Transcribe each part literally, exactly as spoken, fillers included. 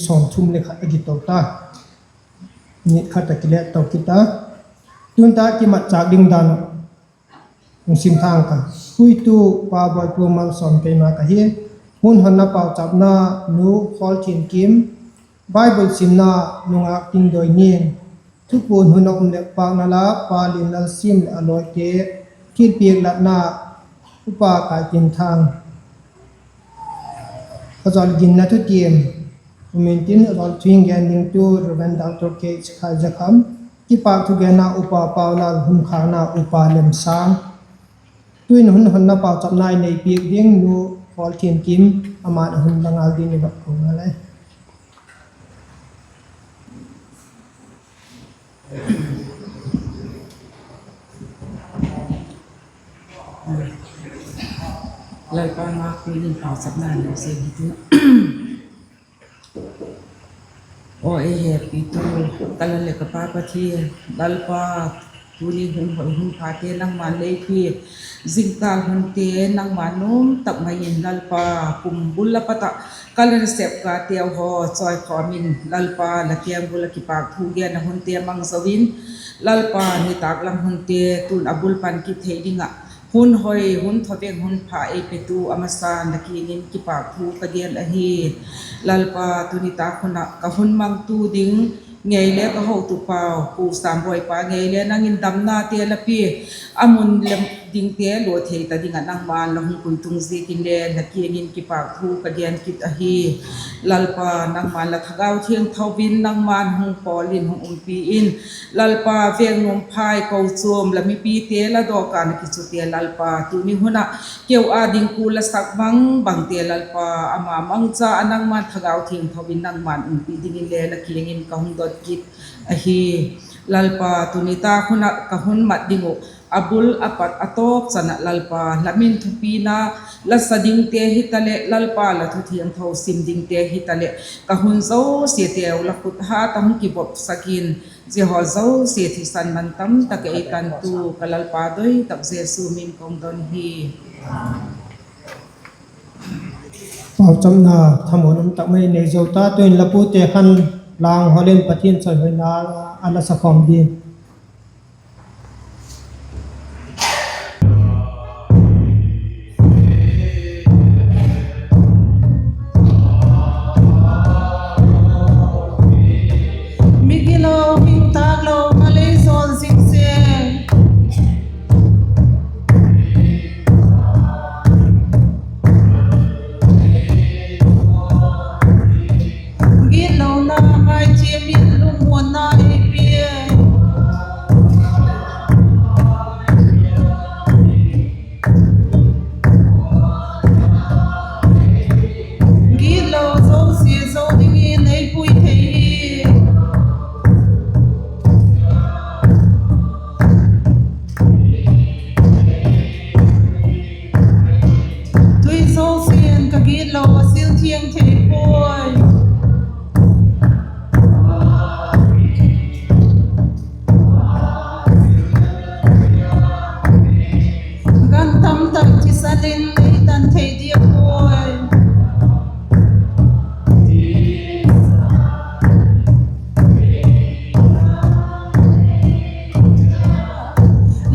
sawmthum le khat a kito ta. Nit khat a kilet to kit a. Tun ta kimatchâk ding dan uh hung sim thang ka. Puitu Pa Boipu Malsawm keima ka hi. Hun honna pauchapna, Nu Khawlthiankim. Bible simna, nungak Tingdoini'n. Thupuan hun a um leh pâkna la, Pa Lianlalsiam leh a lawite. Thilpiak latna, Upa Kaitinthang. A zol ginna thutiam um intin, a zol thu gen dingtu Reverend Doctor K H Khaizakham. Kipâk thugenna Upa Paulal, hun khâkna Upa Lemsâng. Tuin hun honna pauchapna ei nei piak ding Nu Khawlthiankim, ama'n a hun la ngal ding i va ko ngal ai. Lalpa ngâk in pauchapna nei sek hitiu. Aw ei hepitu, ka Lal leh ka Pa Pathian, Lalpa, tuni hun hoi hun phate nangma'n lei pia, zingkal hunte nangma nuam tak mai in Lalpa, kum bul la pat ah ka la nasep kateu haw chawikhawm in Lalpa, la kengbul ah kipâk thu genna hunte mang zo in, Lalpa, nitâk lam hunte tun a bul pan kithei ding ah hun hoi, hun thaveng, hun pha ei petu a masa'n la kiang in kipâk thu ka gen ahi. Lalpa, tuni tâk hun ah ka hun mangtu ding ngei le ka hotu pau Pu Sambuaipa ngei le nang in damnate la pia, a mun leh dingte lua thei ta ding ah nangma'n la hung puitung ziakin le la kiang in kipâk thu ka gen kit ahi. Lalpa, nangma'n la Thagau Thiangtho in nangma'n hung pawl in hung umpi in, Lalpa, veng nuam phai kochuam la mipite la dawk a na kichute Lalpa, tuni hun ah keu â ding kul la sak bang bangte Lalpa, ama mangcha ah nangma'n Thagau Thiangtho in nangma'n umpi dingin le la kiang in ka hung dot kit ahi. Lalpa, tuni tâk hun ah ka hun mat ding uh a bul a pat a tawp chan ah Lalpa, la min thupina la sa dingte hitaleh, Lalpa, la thu thiangtho sim dingte hitaleh, ka hun zosiateu la khut hat ah hung kivopsak in, zia haw zosia thisan man tam tak ei tantu ka Lalpa doi tak Jesu min ka hung don hi. Pauchapna thamuan um tak mai nei zo ta, tuin la pute khan lang hawl in Pathian chawihoina a la sakhawm ding. Migilo, mintâk lo, malei zawl zing sek. Gitlona ngai chiam in lungmuanna ei pia. Gitlo zosia zo dingin ei pui thei hi. Tui zosia'n ka gitlo a sil thiang thei puai. Gan tam tak thisan in ei tan thei diak puai.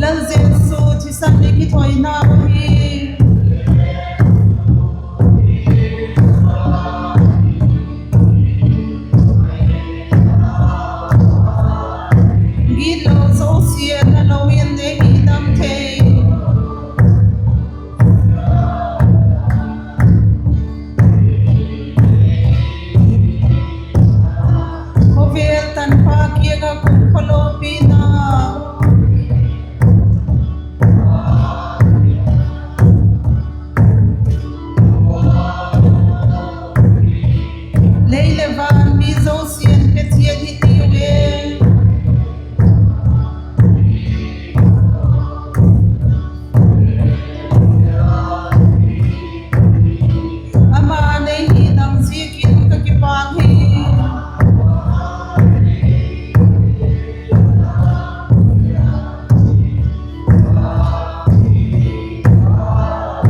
Lal Jesu thisan i kithoina hi. Gitlo zosia na lo in ei hi dam thei. Khawvel tanpha kiang ah kumkhawlopina. Lei leh van mi zosia'n pe chiat hi tiu e. Ama'n ei hi dam ziakin ka kipak hi.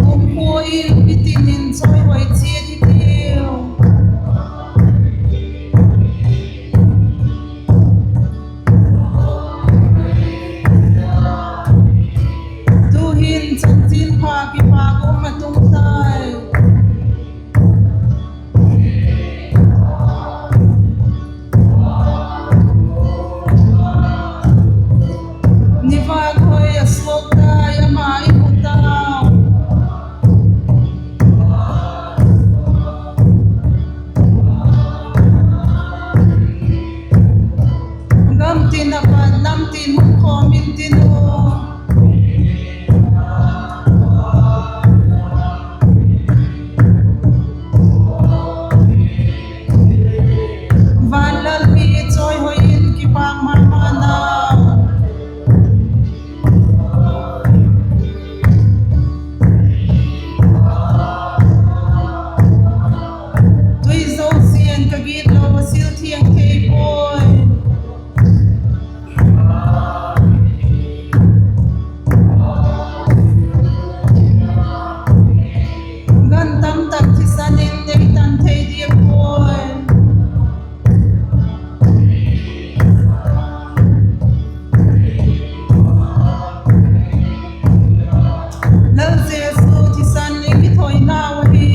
Kumkhua in mitin in chawihoi chiat hitiu. tin u. Van lal mi chawihoi in kipâk ma ma na. Tui zosia'n ka gitlo a sil thiang thei puai. Gan tam tak thisan in nei tan thei diak puai. Lal Jesu thisan i kithoinau ahi.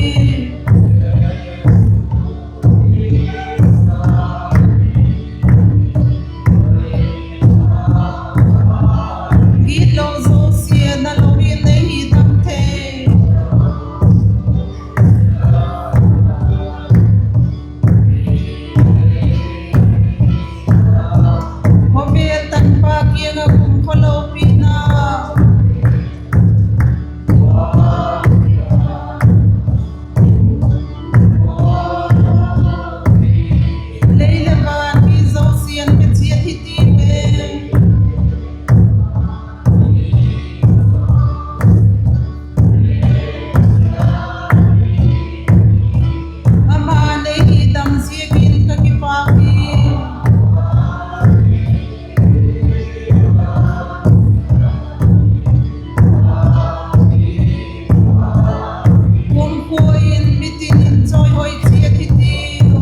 Gitlo zosia na lo in ei hi tam thei. Khawvel tanpa kiang ah kumkhawlopina. Lei leh van mi zosia'n ka chiat hi ti ve. Ama'n ei hi dam ziakin ka kipâk hi. Kumkhua in mitin in chawihoi chiat hitiu.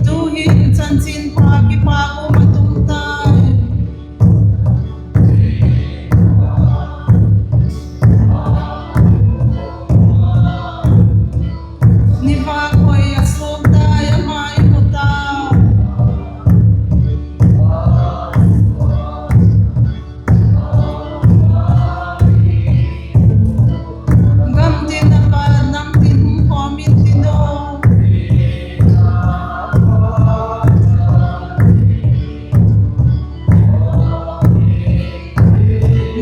Tu'hin chanchinpha kipâk um a tung tai. Ni vâk hoi a suak tai, ama i mu ta. Gam tin a pat nam tin hung khawm intin u.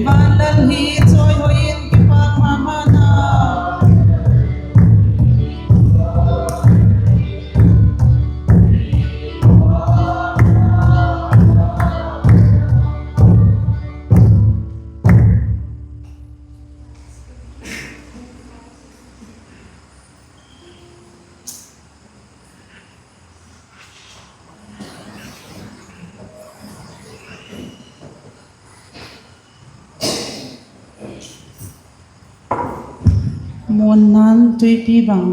Van lal hi chawihoi in kipâk ma ma na. Muanna'n tuipi bang.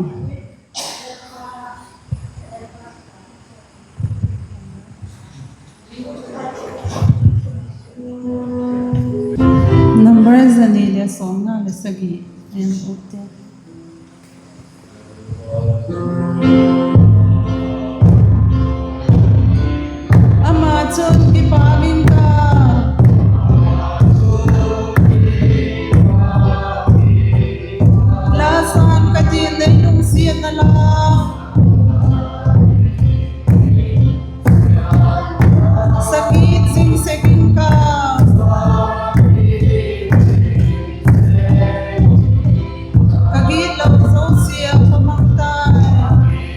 Number za ni leh sawmnga leh sagi en u te. Ama chun kipâk ing ka, la sâng ka tin ei lungsiatna la. Sakit zing sek ing ka, ka gitlo zosia ka mang tai.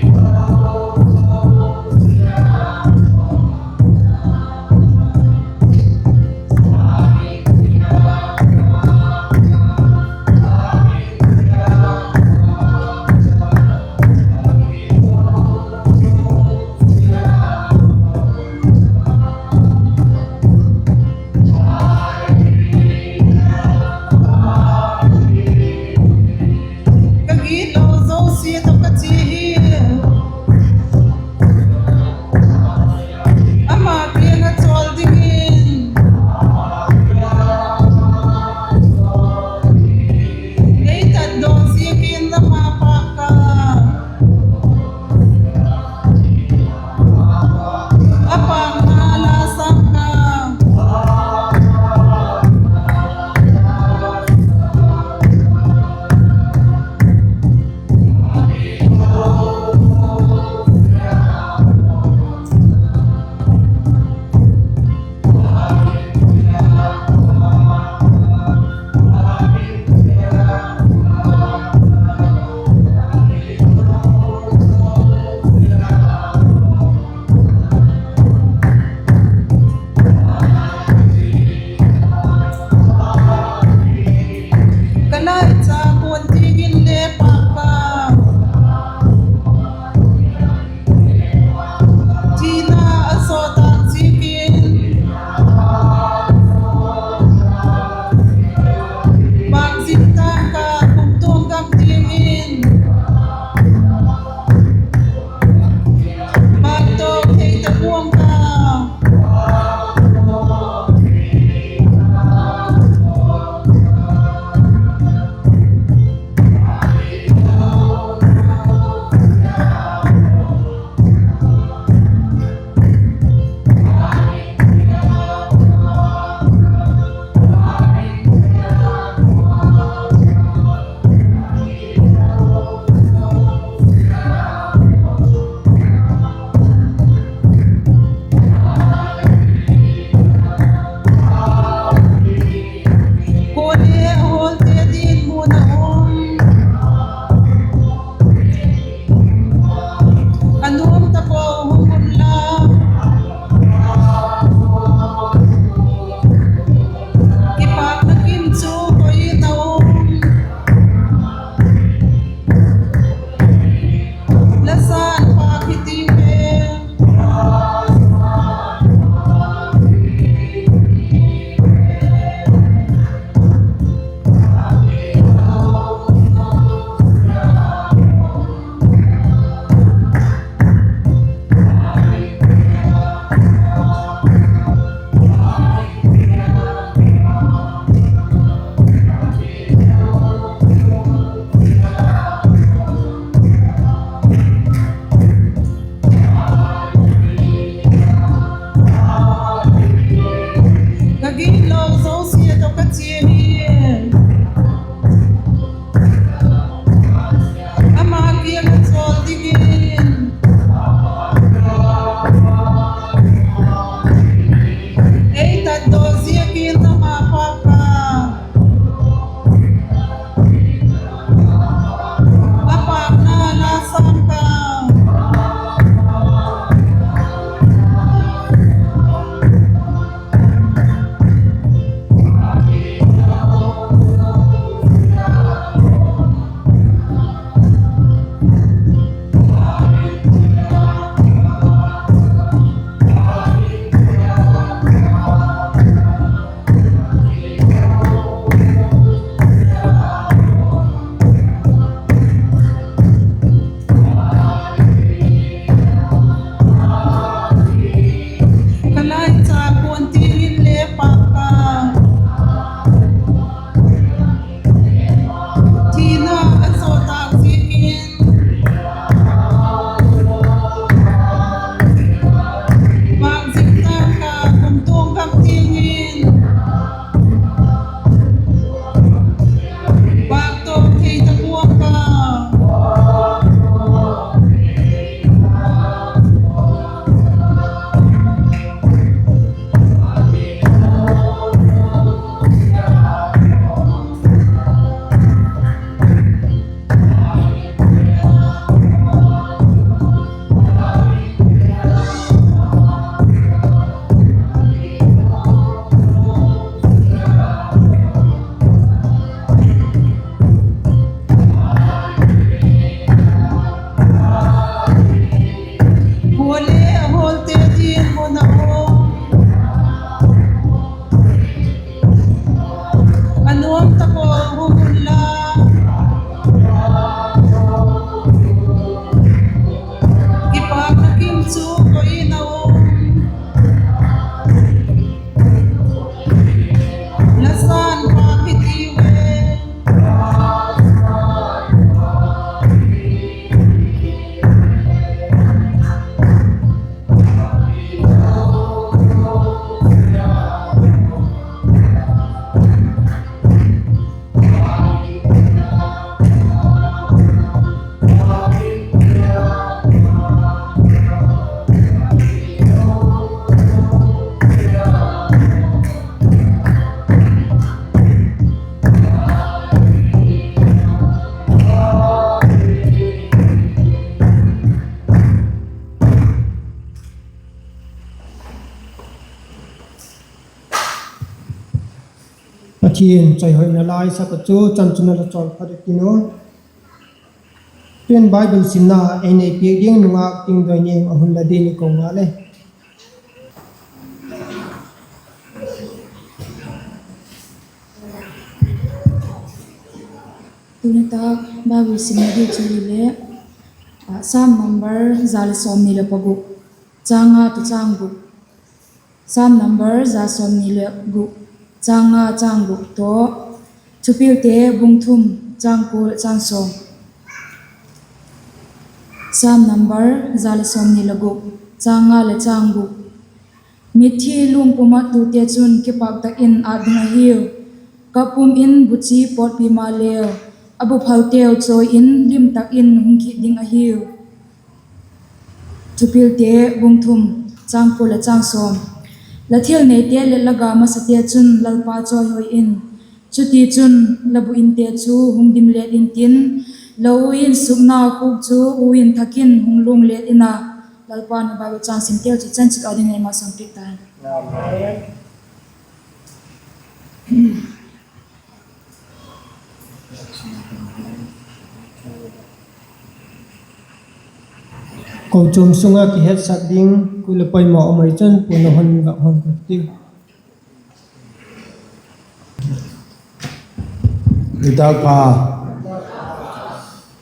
Pathian chawihoina la i sak ah chu chanchin a la chawl phat i tin u. Tun Bible simna ei nei piak ding nungak Tingdoiniang a hun la ding i ko ngal e. Tuni tak Bible simna ding chu hile, Sam number za le sawmni le paguk, châng nga tawh châng guk. Sam number za sawmni le guk, châng nga châng guk tawh, Thupilte bung thum, châng kua le châng sawm. Sam number za le sawmni le guk, châng nga le châng guk. Mitthi lungpum ah tute chun kipâk tak in ât ding ahiu. Kap pum in buchi pawtpi maleu, a buphalteu chawi in lim tak in hung kit ding ahiu. Thupilte bung thum, châng kua le châng sawm. La thil neite leh la ga masate chun Lalpa chawihoi in. Chutichun, la bu inte chu hung dim let intin, la u in sukna khuk chu u in thak in hung luang let in a. Lalpa'n a Bible châng simteu chu chanchit a ding ei malsawm piak ta hen. Kochuam sung ah kihetsak ding kul le poimaw um ai chun puan a hun vak hawm ka tiu. Nitâk pha,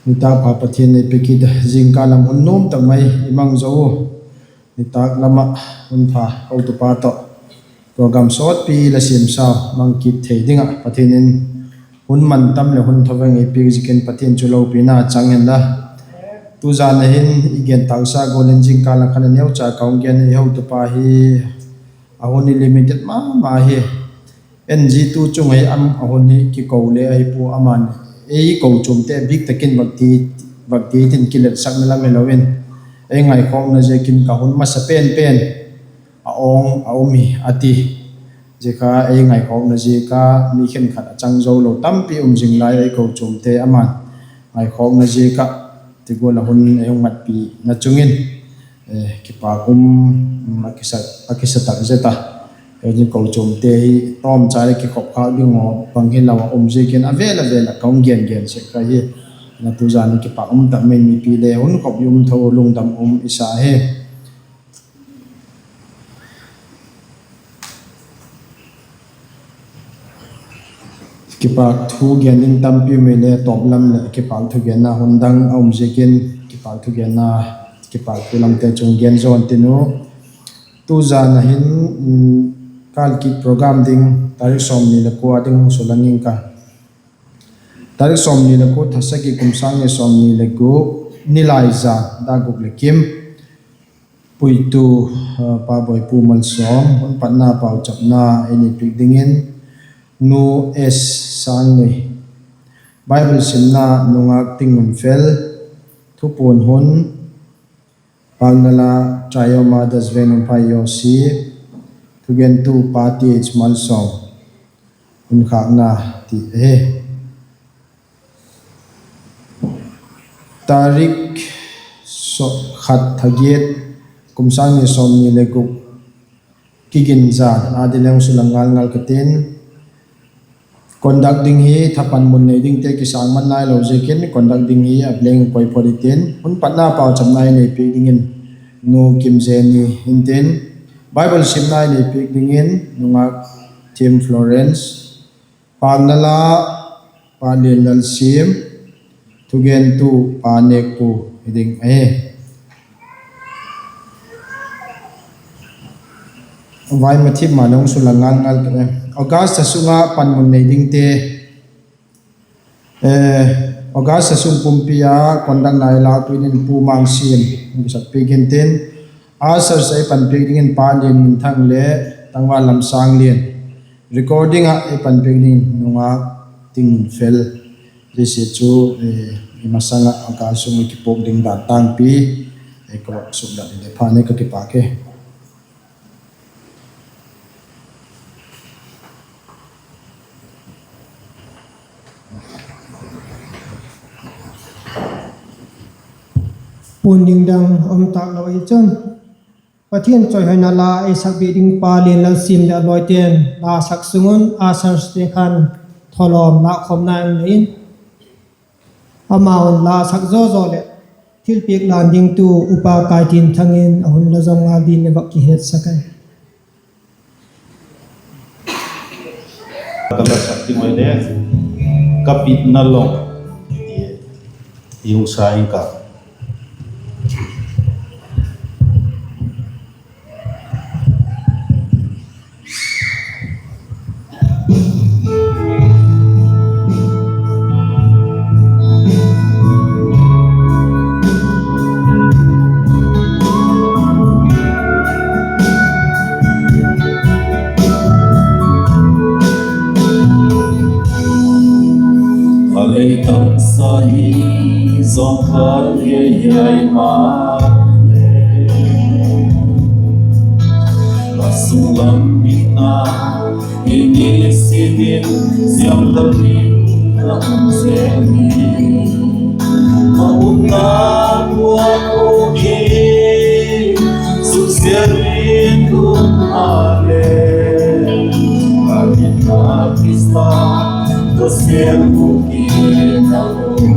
nitâk pha Pathian ei pe kit a, zingkal lam hun nuam tak mai i mang zo u. Nitâk lam ah hun pha hotupa tawh program sawtpi la siamsau mang kit thei ding ah Pathian in hun man tam leh hun thoveng ei piak ziakin Pathian chu lopina chang hen la. Tuzan a hin i gen tâksa gual in zingkal a khan a neucha ka hung gen i hotupa hi a hun i limited ma ma hi. En zia tu chung ei am a hun hi kiko le ahi pua, ama'n ei kochuamte bik tak in vak ti, vak ti tin kiletsakna lam hilo in, ei ngaikhawkna ziakin ka hun masa pen pen a awng a um hi a ti. Zia kha ei ngaikhawkna ziak a mi khenkhat a chang zo lo tampi um zing lai ei kochuamte ama'n ngaikhawkna ziak ah ti gual a hun ei hung matpina chung in kipâk um a kisa tak zet a. Ei kochuamte hi tawmchai leh kikhop khâk ding aw bang hilo a um ziakin a vêl a vêl ah ka hung gen gen sek kha hi. Na tuzan in kipâk um tak mai mipi le hun khop i um tho, lungdam um i sa hi. Kipâk thu gen ding tampi um i le tawp lam leh kipâk thugenna hun dang a um ziakin kipâk thugenna, kipâk thu lamte chung gen zaw intin u. Tuzan a hin kâl kit program ding tarik sawmni leh kua ding hung sulang ing ka. Tarik sawmni leh kua, tha sagi, kum sâng ni sawmni leh guk, Nilaizan, dak guk leh kim. Puitu, Pa Boipu Malsawm, hun patna pauchapna ei nei piak dingin Nu S Sangni. Bible simna, Nungak Tingnunfel. Thupuan hun, Pâkna la, Trioma Dasveng Umphai Yosi. Thugentu, Pa T H Malsawm. Hun khâkna ti ahi. Tarik khat, tha giat, kum sâng ni sawmni leh guk, Kiginzan a ding leng sulang ngal ngal ka tin. Conduct ding hi thapan mun nei dingte kisâng man nailo ziakin conduct ding hi a leng poi phot i tin, hun patna pauchapna ei nei piak dingin Nu Kimzeni intin, Bible simna ei nei piak dingin Nungak Thim Florence, pâkna la, Pa Lianlalsiam, thugentu, Pa Nekpu hi ding ahi. Vai mathip ma nung sulang ngal ngal ka, August a sung a panmun nei dingte, August a sung pumpi a conduct na ei lâkpiak dingin Pu Mangsiam hung kisakpiak intin, ushers a ei panpiak dingin Pa Lianminthang leh Tangval Lamsanglian, recording a ei panpiak dingin Nungak Tingnunfel. Zia chu i masang ah August sung i kipuak ding dan tângpi ei ka vak suklat i le pha ne ka kipâk e. Puan ding dang um tâk lo ahi chun, Pathian chawihoina la ei sakbit ding pa Lianlalsiam leh a lawite'n la sak sung un, a sarte khan thawlawm lâkkhawmna in lei in, amau'n la sak zaw zaw leh thilpiak lan dingtu Upa Kaitinthang in a hun la zong ngal dingin vak kihetsak ahi. Ka la sak ding uh le, Ka Bitna Lawng, ti i hung sa ing ka. A lei taksa hi zawngkhal hiai hiai maleh, a sunglam bitna i nisin in siam lo ding a um zel hi. A umna puak uh hi suksia in um maleh, a bitna Khrista tawh sêm uh hi a um.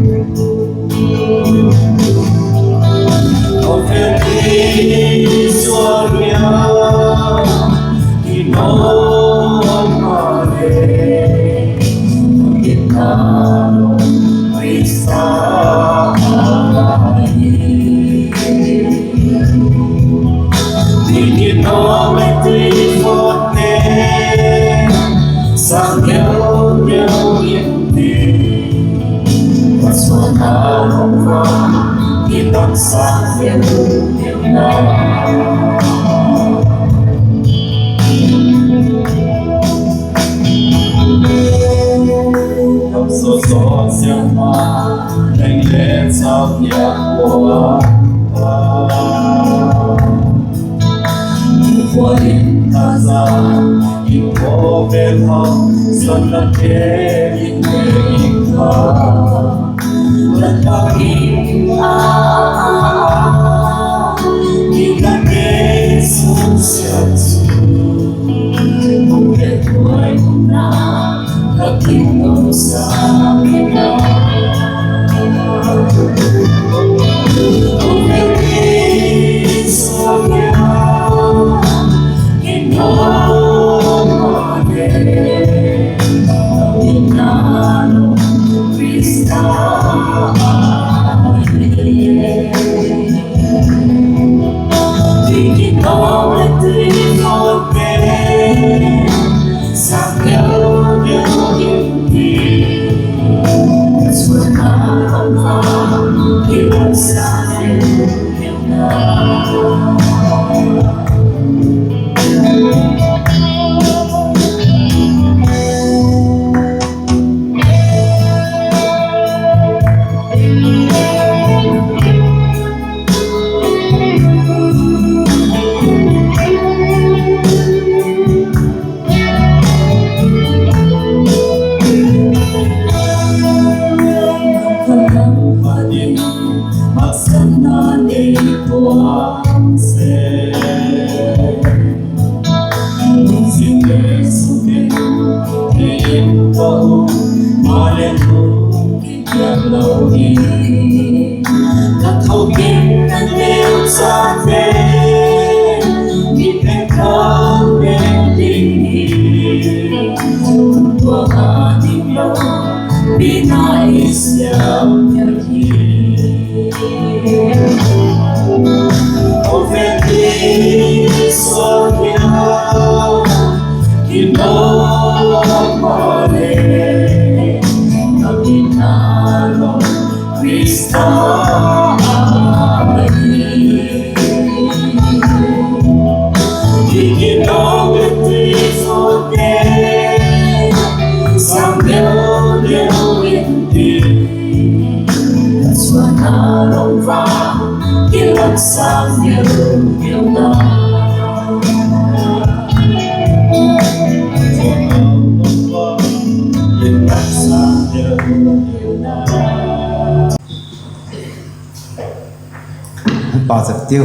Pa chap tiu.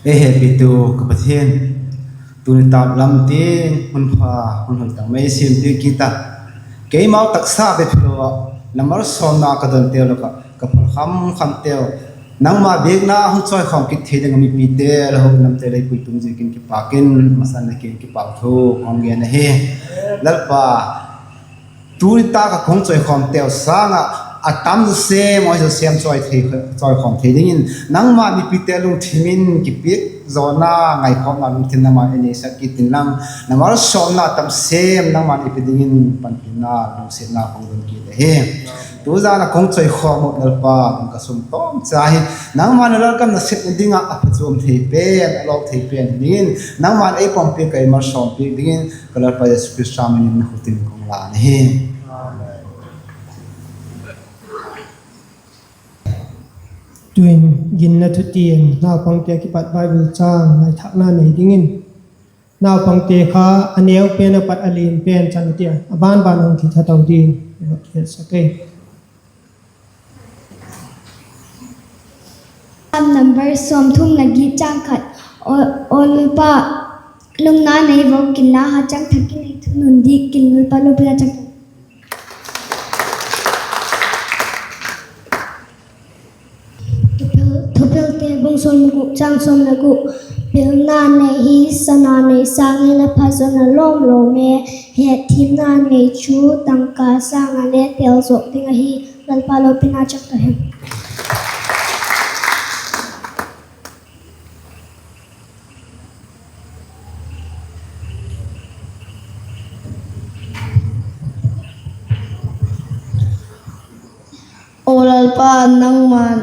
Ei hepitu ka Pathian, tuni tâk lam tiang hun pha, hun hoi tak mai ei siampiak kit a, keimau taksa bep hilo ah, na malsawmna ka donteu lak ah ka pal kham khamteu, nangma biakna hung chawikhawm kit thei ding ah mipite la hung lamte lei puitung ziakin kipâk in, masang in la kiang in kipâk thu ka hung gen ahi. Lalpa, tuni tâk ah ka hung chawikhawmteu sâng ah, a tam zaw sêm, a hoi zaw sêm chawi thei, chawikhawm thei dingin nangma mipite lungthim in kipiak zawna, ngaikhawkna lungthim nangma'n ei neisak kit inlang, na malsawmna tam sêm nangma'n ei pe dingin panpina, lungsiatna ka hung don kit ahi. Tu zan ah ka hung chawikhawm uh Lalpa, ka sung tawmcha hi nangma'n la lalgam nasepna ding ah a phachuam thei pen, a lawk thei pen dingin nangma'n ei pawmpiak, ei malsawmpiak dingin ka Lalpa Jesu Khrista min in na khut in ka hung lân ahi. Tu'hin ginna thutiam naupangte kipat Bible châng ngaithâkna nei dingin, naupangte kha a neu pen a pat a lian pen chan a tia a ban ban hung kitha to ding i va kisak ei. Psalm number sawmthum leh giat, châng khat. Aw, aw Lalpa, lungna nei vo, ginna hachang thak in ei thunun dingin Lalpa lopina chang. Thupil, Thupilte bung sawm leh guk, châng sawm leh guk. Pilna nei hi sana nei sâng in a phazaw na lawm lawm e, hetthiamna nei chu tangka sâng ah le tel zawk ding ahi. Lalpa lopina chang ta hen. Aw Lalpa, nangma'n,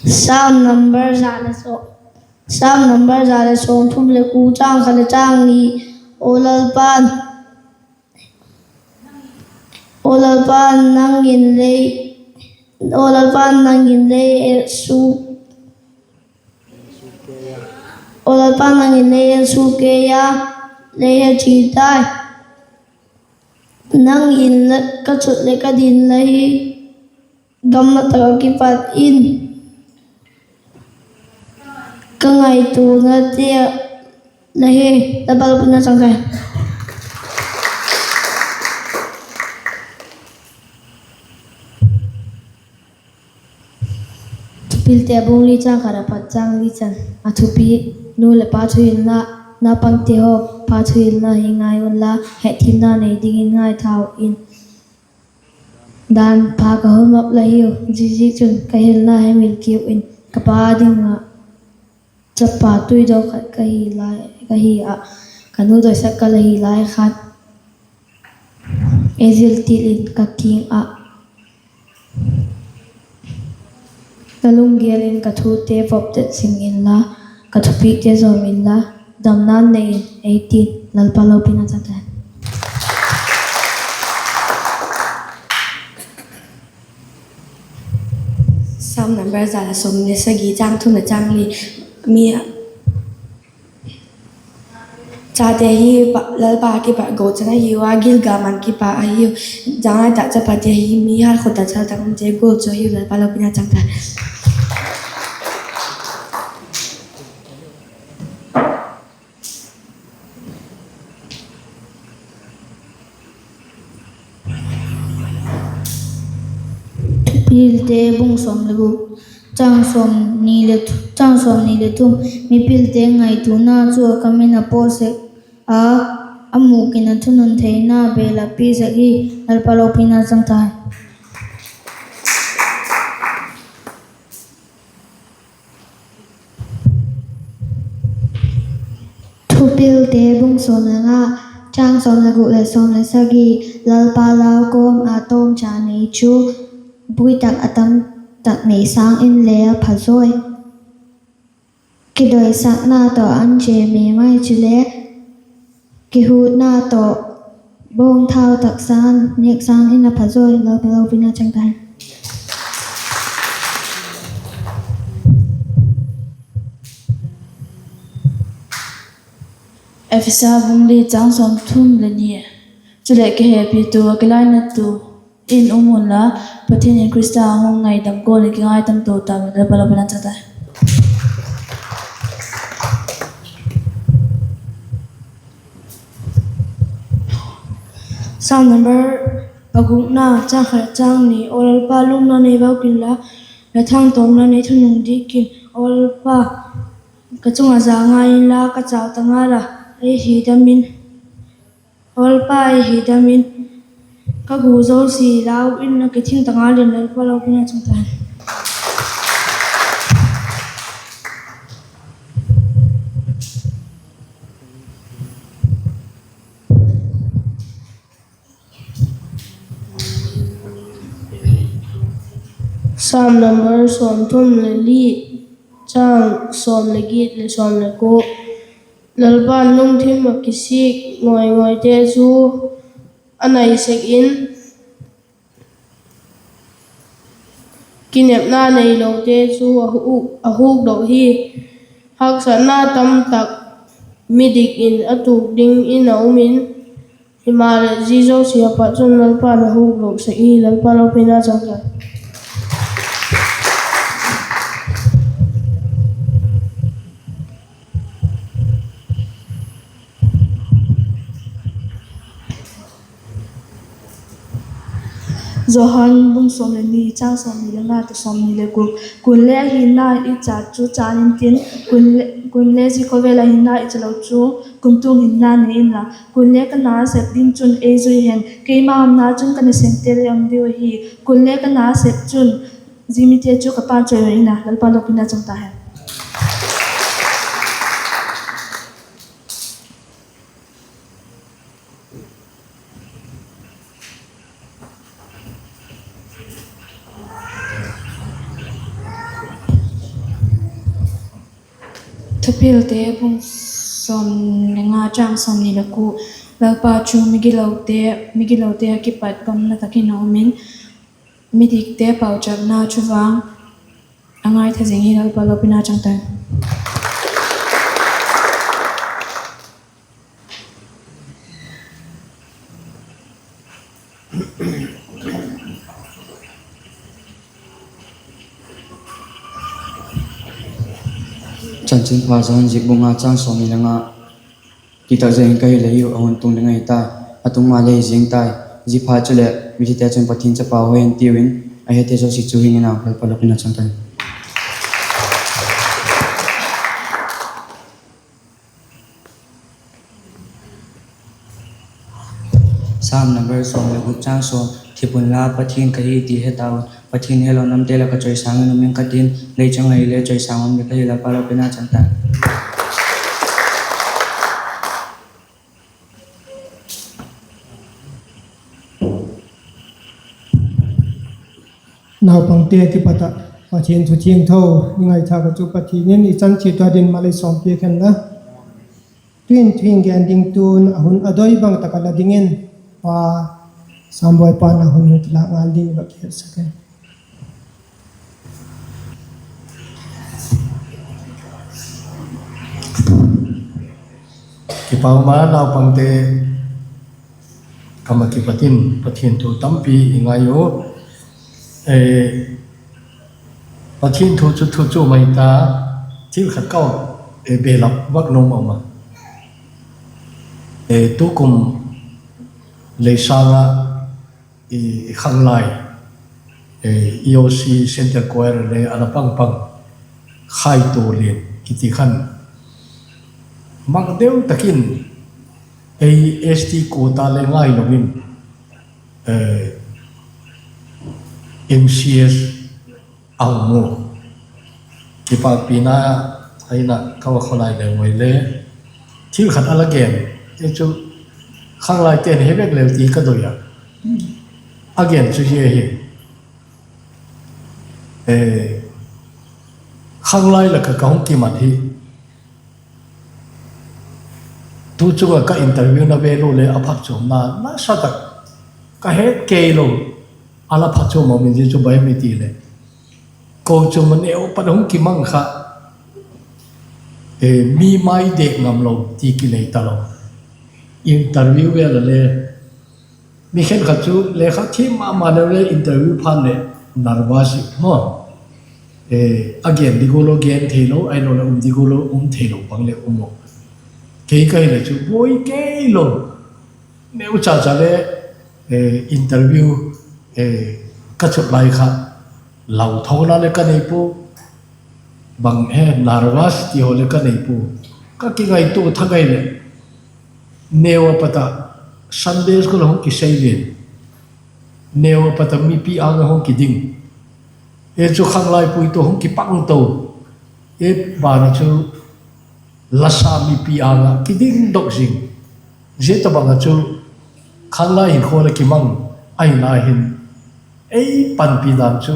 Psalm number za le sawm, Psalm number za le sawmthum leh kua, châng khat leh châng ni. Aw Lalpa, aw Lalpa, nang in lei, aw Lalpa, nang in lei el su, aw Lalpa, nang in lei el su kei a, lei he chi tai. Nang in la ka chut leh ka din la hi, gamla tak ah kipat in ka ngaituanate la hi. Lalpa lopina chang tai. Thupilte bung li, châng khat a pat châng li chan. A thupi: Nu leh pa thuhilna. Naupangte haw, pa thuhilna hi ngai unla, hetthiamna nei dingin ngaithau in. Dan pha ka hun map la hiu, ziaziakchun ka hilna hemil kiu in. Ka pa ding ah chapa tuidaw khat ka hi lai, ka hi ah, ka nu doisak ka la hi lai khan, ei zil til in ka kiang ah, la lunggel in ka thute vop det zing inla, ka thupiakte zawm inla, damna nei in ei tin. Lalpa lopina chang ta hen. Psalm number za leh sawm leh sagi, châng thum leh châng li. Mi, chate hi Lalpa kipat gochan ahiu a, gilgal man kipat ahiu. Jang lai tak chapate hi mi hat khut a chal tak umte gual chu ahiu. Lalpa lopina chang ta. Thupilte bung sawm leh guk, châng sawmni leh thum. Mipilte ngaituana chu a kam in a paw sek a, a mûk in a thunun theina bêl a pia sek hi. Lalpa lopina chang ta hen. Thupilte bung sawm leh nga, châng sawm leh guk leh sawm leh sagi. Lalpa lau kawm ah tawmcha nei chu bui tak a tam tak nei sâng in le a phazaw e. Kidoisakna tawh an chia me mai chule, kihutna tawh bawngthau tak sâng, nêk sâng in a phazaw e. Lalpa lopina chang ta hen. Ephesa bung li, châng sawmthum leh ni. Chuleh kihepitu, a kilainatu, In um unla, Pathian in Khrista a hung ngaidam gual in kingai tam to ta, Lalpa lopina chang tai. Psalm number pagukna, chang khat, chang ni. Aw Lalpa, lungna nei vak inla, la thangtawmna nei thunung dik in. Aw Lalpa, ka chung ah za ngai inla, ka chau ta ngal a, ei hidam in. Aw Lalpa, ei hidam in. Ka gu zosia lau in, a kithing ta ngal in, Lalpa lopina chang tai. Psalm number sawmthum le li, chang sawm le giat le sawm le kua. Lalpa'n lungthim ah kisik ngaingawite chu a nai sek in, kinepna neilote chu a hu-, a hukdok hi. Haksatna tamtak midik in a tuak dingin a um in, himaleh zia zosia a pat chun Lalpa'n a hukdok sek hi. Lalpa lopina chang tai. Johan bung sawm le ni, chang sawmni le nga tawh sawmni le guk. Kun le a hinna i chat chu chan intin, kun le, kun le zia khawvel a hinna i chalo chu kumtuang hinna nei inla, kun le ka na a sep ding chun ei zui hen, keima umna chun ka nasemte le um diu ahi. Kun le ka na a sep chun zia mite chu ka Pa'n chawihoina, Lalpa lopina chang ta hen. Thupilte bung sawm le nga, chang sawmni le kua. Lalpa chu migilote, migilote a kipat gamna tak in a um in, midikte pauchapna chu vang a ngaitha zing hi. Lalpa lopina chang tai. Chanchinpha Johan zik bung nga, chang sawmni le nga. Titakzet in ka hi leh hiu, a hun tung ding ahi tai, a tung ma leh hi zing tai. Ziaphat chuleh mithite chun Pathian chapa hoi hen tiu in, a hete zosia chu hing in au. Lalpa lopina chang tai. Psalm number sawm le guk, chang sawm. Thip unla, Pathian ka hi ti he tau in, Pathian helo namte lak ah chawisâng in um ing ka tin, lei chung ah hile chawisâng um ding ka hi. Lalpa lopina chang tai. Naupangte kipat ah Pathian thu thiangtho i ngaitha ka chu Pathian in i chan chiat ua ding malei sawmpiak hen la. Tuin thu hing gen ding tun a hun a doi bang tak a la dingin Pa Samboi pa'n a hun hung kilâk ngal ding i va kihetsak e. Kipak ma, naupangte, kam ah kipat in Pathian thu tampi i ngai u. Pathian thu chu thu chuam ahi ta, thil khat ka belap vak nuam a um a. Tukum leisâng ah khanglai, EOC Centre Choir le a la pang pang, Khaitulian kiti khan, mak deu tak in ei ST quota le ngailo in MCS a hung mu. Kipakpina ahi na, ka va khawlai le ngoi le, thil khat a la gen, ei chu khanglaite'n he vek leu ti ka doi a. A gen chu hi ahi, khanglai lak ah ka hung kimat hi, tu chung ah ka interviewna vêl u le a phatchuamna nasa tak, ka het keilo, a la phatchuam a um in, zia chu bang hem i ti leh, kochuam a neu pat hung kimang kha, mi mai dek ngamlo ti kinei talo. Interview vêl a le Mi khenkhat chu lekha thiam ma ma leu le interview phat leh nervous i maw. A gen di gual a gen theilo, ahiloleh um di gual a um theilo bang le um a. Kei ka hileh chu buai keilo, neucha cha le interview ka chut lai kha, lauthawna le ka nei pua, bang he nervous ti haw le ka nei pua. Ka kingaitua thak ahileh, neu a pat a Sunday school a hung kisei lian, neu a pat a mipi âng a hung kiding, e chu khanglai puitu hung kipang to, e ban a chu lasa mipi âng a kiding dok zing. Zia tawhbang a chu khanglai hinkhua la kimang ahi lai hin, ei panpi dan chu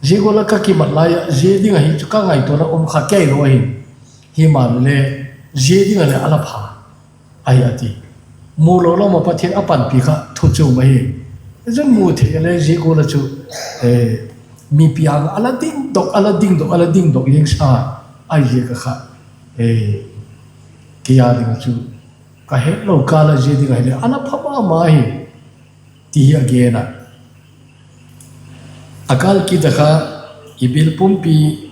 zia gual a ka kimat lai ah zia ding ahi chu ka ngaituana um kha kei lo ahi. Himaleh, zia ding ah leh a la pha ahi a ti. Mu lo lam ah Pathian a panpi kha thu chuam ahi. Zia mu thei a le zia gual a chu mipi âng a la dingdok, a la dingdok, a la dingdok ziang sa ahi ziak a kha, kei a ding ah chu ka hetlo kâl a zia ding ahileh a la pha ma ma hi, ti hi a gen a. A kâl kit a kha i bil pumpi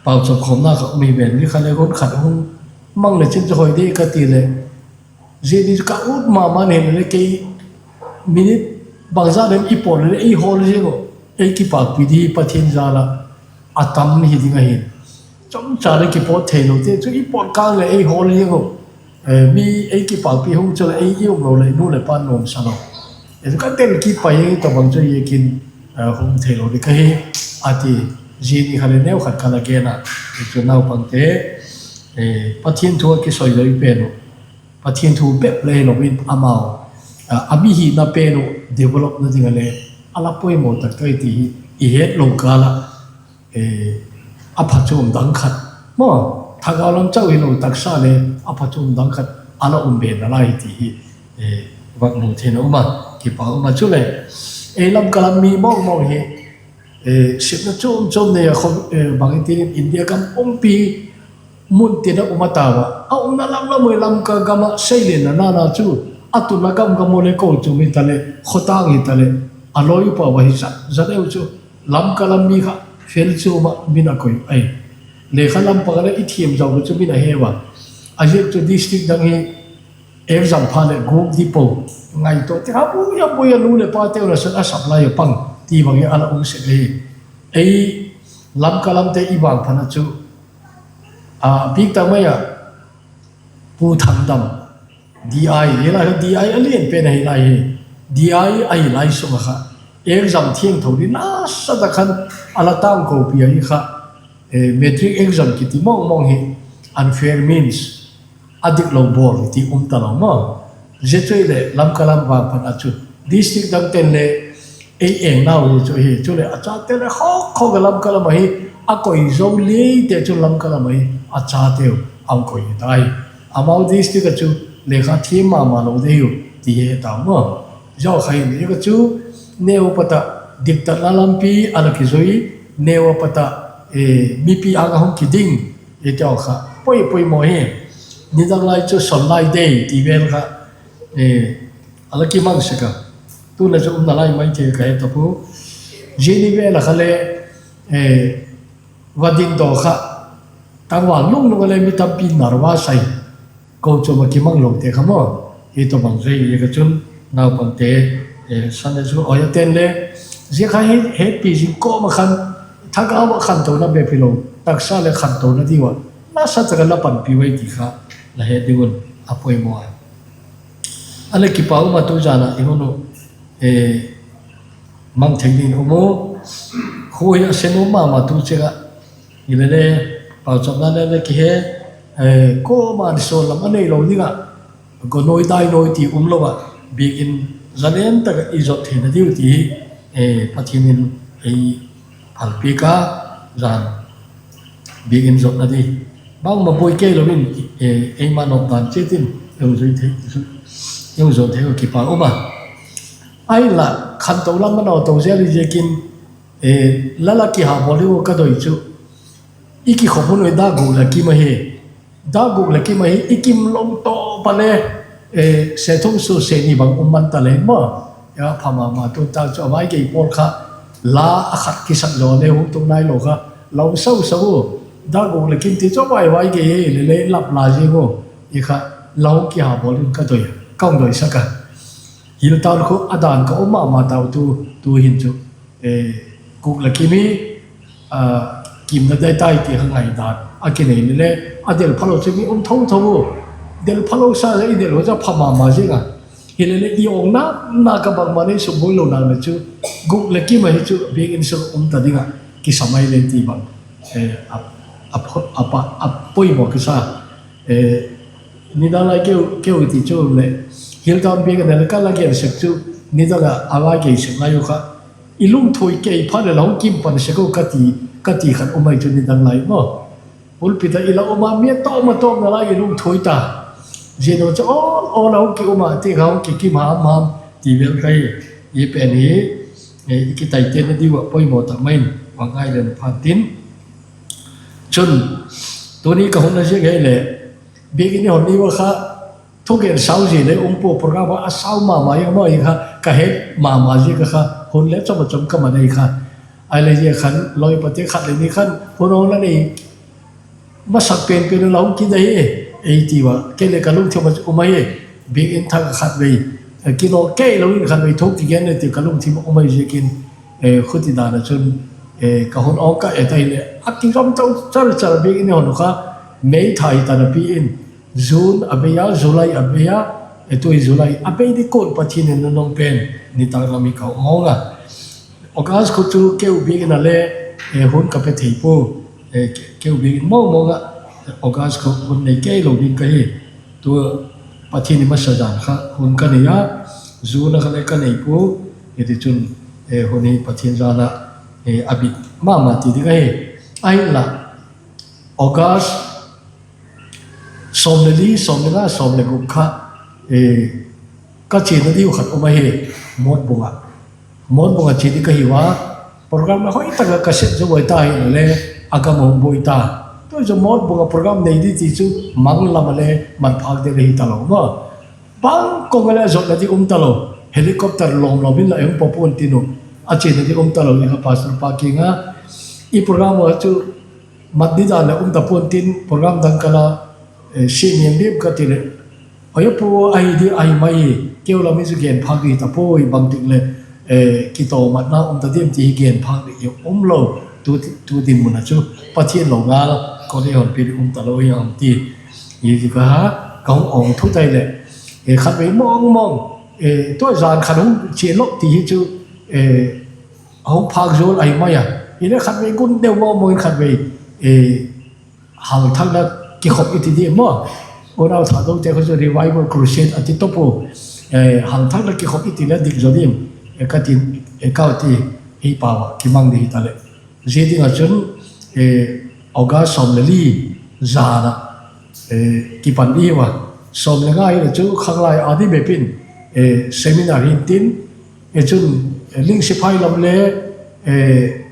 pauchap khawmna kha um hi ven, mi khat le hun khat hung mang le chin chu hoi di ka ti leh, zia ni chu ka ut ma ma hileh kei minute bangza lem i pawt le ei hawl ziang uh, ei kipakpi di Pathian jal ah a tam hi ding ahi. Chomcha le kipawt theilote chu i pawt kâng leh ei hawl ziang uh, mi ei kipakpi hung chu leh ei i um lo leh nu leh pa nuamsa lo, ka tel kit pai hi, tawhbang chu ziakin hung theilo ding ka hi, a ti. Zia ni kha le neu khat ka la gen a, chu naupangte Pathian thu a kisoidoi pen uh, Pathian thu bep le hilo in amau a mi hina pen uh developna ding a le a la poimaw tak tak ti hi i hetlo kâl ah a phachuam dang khat maw, thagau lam chau hilo, taksa le a phachuam dang khat a la um ben nalai hi ti hi vak mu theina um a, kipak um a. Chuleh, ei Lamka lam mi mawngmawng hi sepna chuam chuam nei a, bang i ti in India gam pumpi mun tin a um a tau a, a umna lam lam ui Lamka gam ah seilianna nana chu a tunna gam gam u le kochuam hitaleh khawtâng hitaleh a lawi pau ahi zat zat eu chu, Lamka lam mi kha fel chuam ah min a koi ahi. Lekha lam pang a le i thiam zau chu min a heu a, a ziak chu district dang hi exam phat leh gûk di po, ngaitua ti kha bui a bui a, nu leh pateu nasat a sap lai a pang ti bang hi a la um sek ahi. Ei Lamka lamte i vangphat a chu a bîk tak mai ah Pu Thangdam, D I, hi lai kha D I a lian pen ahi lai hi. D I ahi lai sung ah kha exam thiangtho di nasa tak khan a la tangkopi ahi kha, matric exam kiti mawngmawng hi unfair means, a diklo bawl ti um talo maw. Zia chu hileh Lamka lam vangphat a chu district dang ten le ei engnau hi chu hi, chuleh a chate le khawk khawk a Lamka lam ahi, a koi zo lite chu Lamka lam ahi, a chateu a hung koi hi tai. Amau district a chu lekha thiam ma ma lo dei u ti he tau maw. Zia kha hi ni ka chu neu a pat a diktatna lampi a la kizui, neu a pat a mipi âng a hung kiding, i teu kha poi poimaw hi. Nidang lai chu son lai dei ti vel kha a la kimang sek a, tuna chu um nalai mai thei ka he ta pu. Zia ni vel a kha le va dingdaw kha tangval lung lung a le mi tampi nervous ahi, kochuam a kimang lote kha maw. Hi tawhbang zia ka chun naupangte, Sunday school awi a ten le zia kha hetpi zing kawm ah khan, thagau ah khantona bep hilo, taksa leh khantona diu ah nasa tak a la panpi ui ti kha la het ding un a poimaw a. A le kipak um a, tu zan ah i hun uh mang thei ding um u. Khua hi a se nuam ma ma tu chek ah, hilele pauchapna le le kihe, kuama'n sawl lam a neilo ding ah, go nuai dai nuai ti umlo ah, Biakin zalen tak ah i zot theina diu ti hi Pathian in ei phalpiak a, zan Biakin zotna di bangma buai keilo in, eima nop dan chiat in i hun zot thei uh kipak um a. Ahinla khanto lam a nau to zel i ziakin, la la kihabawl ding uh ka doi chu, i kikhop hun uh hi dâk guk leh kim ahi. Dâk guk leh kim ahi, i kim lo tawp a le E, se thum su se ni bang um man ta le maw. A pha ma ma tun tak chu a vai gei pawl kha la a khat kisak zaw le hung tung nailo kha, la um sau sau u. Dak guk leh kim ti chu a vai vai gei hi le le lap la zing u. I kha la hung kiha bawl in ka doi, ka hung doisak a. Hiltan khu a dan ka um ma ma tau tu, tu hin chu, guk leh kim hi, kimna dai tai ti kha ngaidan a kinei le le, a del phalo chu mi um tho tho u. Del phalo sa le i del u chu a pha ma ma zing a. Hile le i awng na, na ka bangma nei suk buai lo na le chu, guk leh kim ahi chu biakin sung um ta ding ah kisa mai le ti bang, a poimaw kisa. Nidang lai keu, keu ti chu le, Hiltan biakin a le ka la gen sek chu, nidang ah a la gei sek lai u kha, i lungthuai kei phat leh la hung kim pan sek u ka ti, ka ti khat um ai chu nidang lai maw. Pulpit ah i la um a, mi a tawm a tawmna lai i lungthuai ta. Zia nu chu awl awl a hung ki um a, ti kha hung kikim ham ham ti vel kha hi. I pen hi, i kitaitena diu ah poimaw tak mai in, va ngai leng phat tin. Chun, tuni ka hun a ziak hile, biakin i hon ni ua kha, thugen sau zia le um pua, program a sau ma ma i maw i kha, ka het ma ma ziak a kha, hun le chom a chom ka man ei kha. Ahile zia khan, lawipate khat leh ni khan, hun hong la nei, masak pen pen la hung kit ahi, ei ti ua, kei le ka lungthim a um ahi, biakin thak a khatvei, kilo kei lo in khatvei thu kigen le ti ka lungthim a um ahi ziakin, khuti dan a chun, ka hun awng ka et ahileh, a kizom to char char biakin i hon u kha, May tha hi ta napi in, June a bei a, July a bei a, tu hi July a bei di kuan Pathian in nunung pen, nitâk lam hi ka awng a. August khu chu keu biakin a le, hun ka pe thei pua, keu biakin mawng mawng ah, August khu hun nei kei lo ding ka hi. Tu Pathian i masa jan kha hun ka nei a, June a kha le ka nei pua, hitichun, hun hi Pathian jal a, a bit ma ma ti ding ahi. Ahinla, August sawm le li, sawm le nga, sawm le guk kha, ka chiana diu khat um ahi, Motbung ah. Motbung ah chia di ka hiu a, program la hoi tak a ka set zo buai ta hile le, a gam a hung buai ta. Tu chu Motbung ah program nei di ti chu mang lam a le man phâk ding le hi talo maw. Bang kawng a le a zotna di um talo, helicopter lawm lawm in la hung paw pua'n tin u, a chiana di um talo i kha pastor pa kiang a, i program a chu mat di dan leh um ta pua'n tin, program dang ka la, siam niam diam ka ti leh, Oi a pu, ahi di ahi mai hi, keu lam hi chu gen phâk di ta puai, bangtik leh, kitawmatna um ta diam ti hi gen phâk di um lo, tu dinmun a chu Pathian lo ngal, kawng ei hon pi di um talo hi a um ti. Hi ti ka ha, ka hung awng thu tai leh, khatvei mawng mawng, tua jan khat hung chia lawk ti hi chu, a hung phâk zual ahi mai a. Hile khatvei gun deu mawng mawng in khatvei, hangthakna kikhop i ti diam maw. Unau Thadote kha chu Revival Crusade a ti top u. Hangthakna kikhop i ti le dik zaw diam, ka ti, ka ti, ei pau ah kimang di hi ta leh. Zia ding ah chun, August sawm le li jan ah kipan di hiu a. Sawm le nga hile chu khanglai a di bep in, seminar hin tin, chun, ling sipai lam le,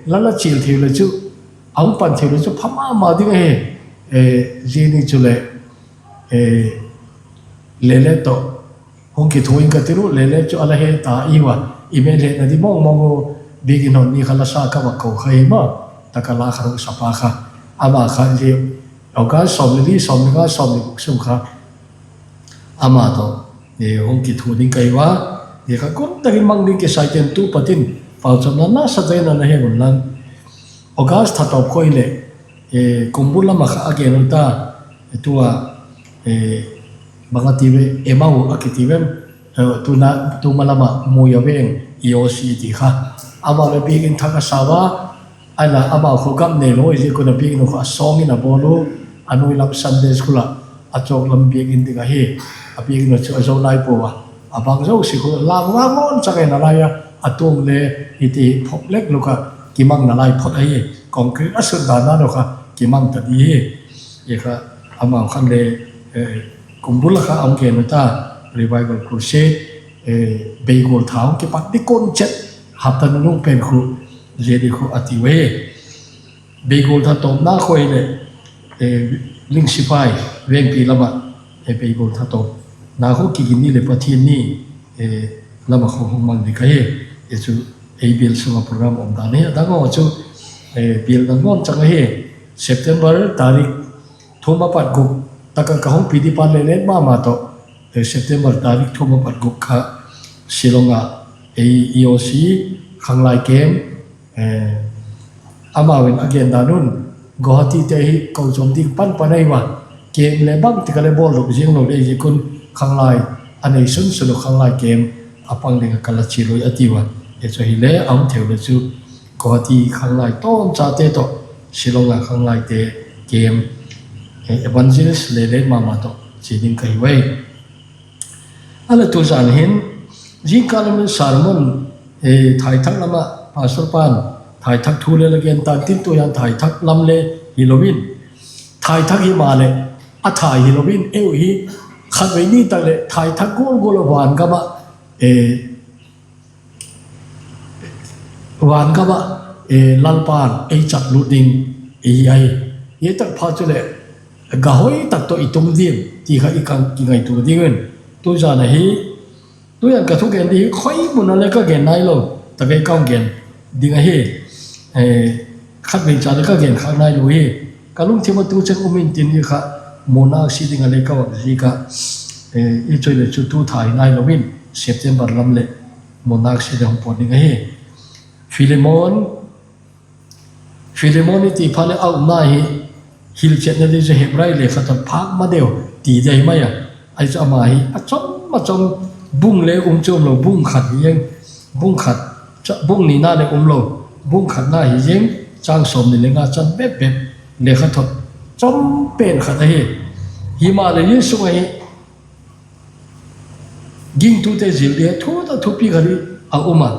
la la chial thei le chu, a hung pan thei le chu pha ma ma ding ahi. Zia ni chuleh, Lele tawh hung kithu in ka ti u, Lele chu a la he ta i hiu a, i mêl hetna di mawng mawng u, biakin hon ni kha la sa ka va ko kha hi maw, tak a la kha hung sa pa kha, ama kha zia August sawm le li, sawm le nga, sawm le guk sung kha ama tawh hung kithu ding ka hiu a, zia kha kum tak in mang ding kisai ten tu pat in pauchapna nasa tak in a la he un lang. August tha tawp khoi leh, Kumbul lam ah kha a gen u ta, tu a, bang a ti ve, Emau a kiti vem, tuna, tuma lam ah Muia veng, E O C ti kha. Amau le biakin thak a sau a, ahinla amau khu gam nei lo ziak un a biakin u kha a sawng in a bawl u, a nuai lam Sunday School ah, a chawk lam biakin ding ahi, a biakin u chu a zo nai pua a, a bang zosia khu lang vang ngawn chang in a lai a, a tuang le hiti phok lek luk ah kimang nalai phot ahi, concrete a sut dan dan u kha kimang ta di hi. I kha, amau khan le, Kumbul a kha a hung gen u ta, Revival Crusade, Beigual tha hung kipat di kuan chet, hapta nunung pen khu, zia di khu a ti uhi. Beigual tha tawpna khoi leh, Ling Sipai, Vengpi lam ah, Beigual tha tawp Nakhu Kigin ni leh Pathian ni lam ah khawk hung mang ding ahi. Hi chu ei bial sung ah program um dan hi a dang haw chu bial dan ngawn chang ahi. September tarik thum apat guk tak ah ka hung pi di pan le let ma ma tawh, September tarik thum apat guk kha Shillong ah ei E O C khanglai camp, amau in a gen dan un, Guwahati te hi kochuam ding pan pan ahi ua, camp le bangtik a le bawl dok ziang lo le ziak un khanglai a nei sun sun uh khanglai camp a pang ding ah ka la chial ui a ti ua. Hi chu hile a hung theu le chu Guwahati khanglai tawmchate tawh Shillong a khanglaite camp, evangelist le let ma ma tawh chia ding ka hi ui. A le tu zan hin zingkal lam in sermon, thaithak lam ah pastor pa'n thaithak thu le la gen ta'n tin, tu zan thaithak lam le hilo in, thaithak himaleh a thai hilo in, eu hi khatvei ni tak leh thaithak gual gual ah van gam ah, van gam ah Lalpa'n ei chaplut ding i hi ahi. Hi tak phat chuleh ga hoi tak tawh i tung diam ti kha i kingaitua ding un, tu zan ahi, tu zan ka thugen di hi khoi mun a le ka gen nailo, tak ei ka hung gen ding ahi. Khatvei cha le ka gen khâk nailo hi, ka lungthim ah tu chen um intin, hi kha mun nâk sia ding a le ka vak ziak ah, i choi le chu tu thai nailo in September lam leh mun nâk sia ding hung pawt ding ahi. Philemon, Philemon i ti phat leh a umna hi hilchetna di chu Hebrai lekhathot phâk ma deu ti di ahi mai a. Ahi chu ama hi a chom a chom, bung le um chuam lo, bung khat hi, bung khat, bung nina leh um lo, bung khatna hi ziang, châng sawmni le nga chan bep bep, lekhathot chom pen khat ahi. Himaleh zia sung ahi gingtute zil di a thu tak thupi khat hi a um a.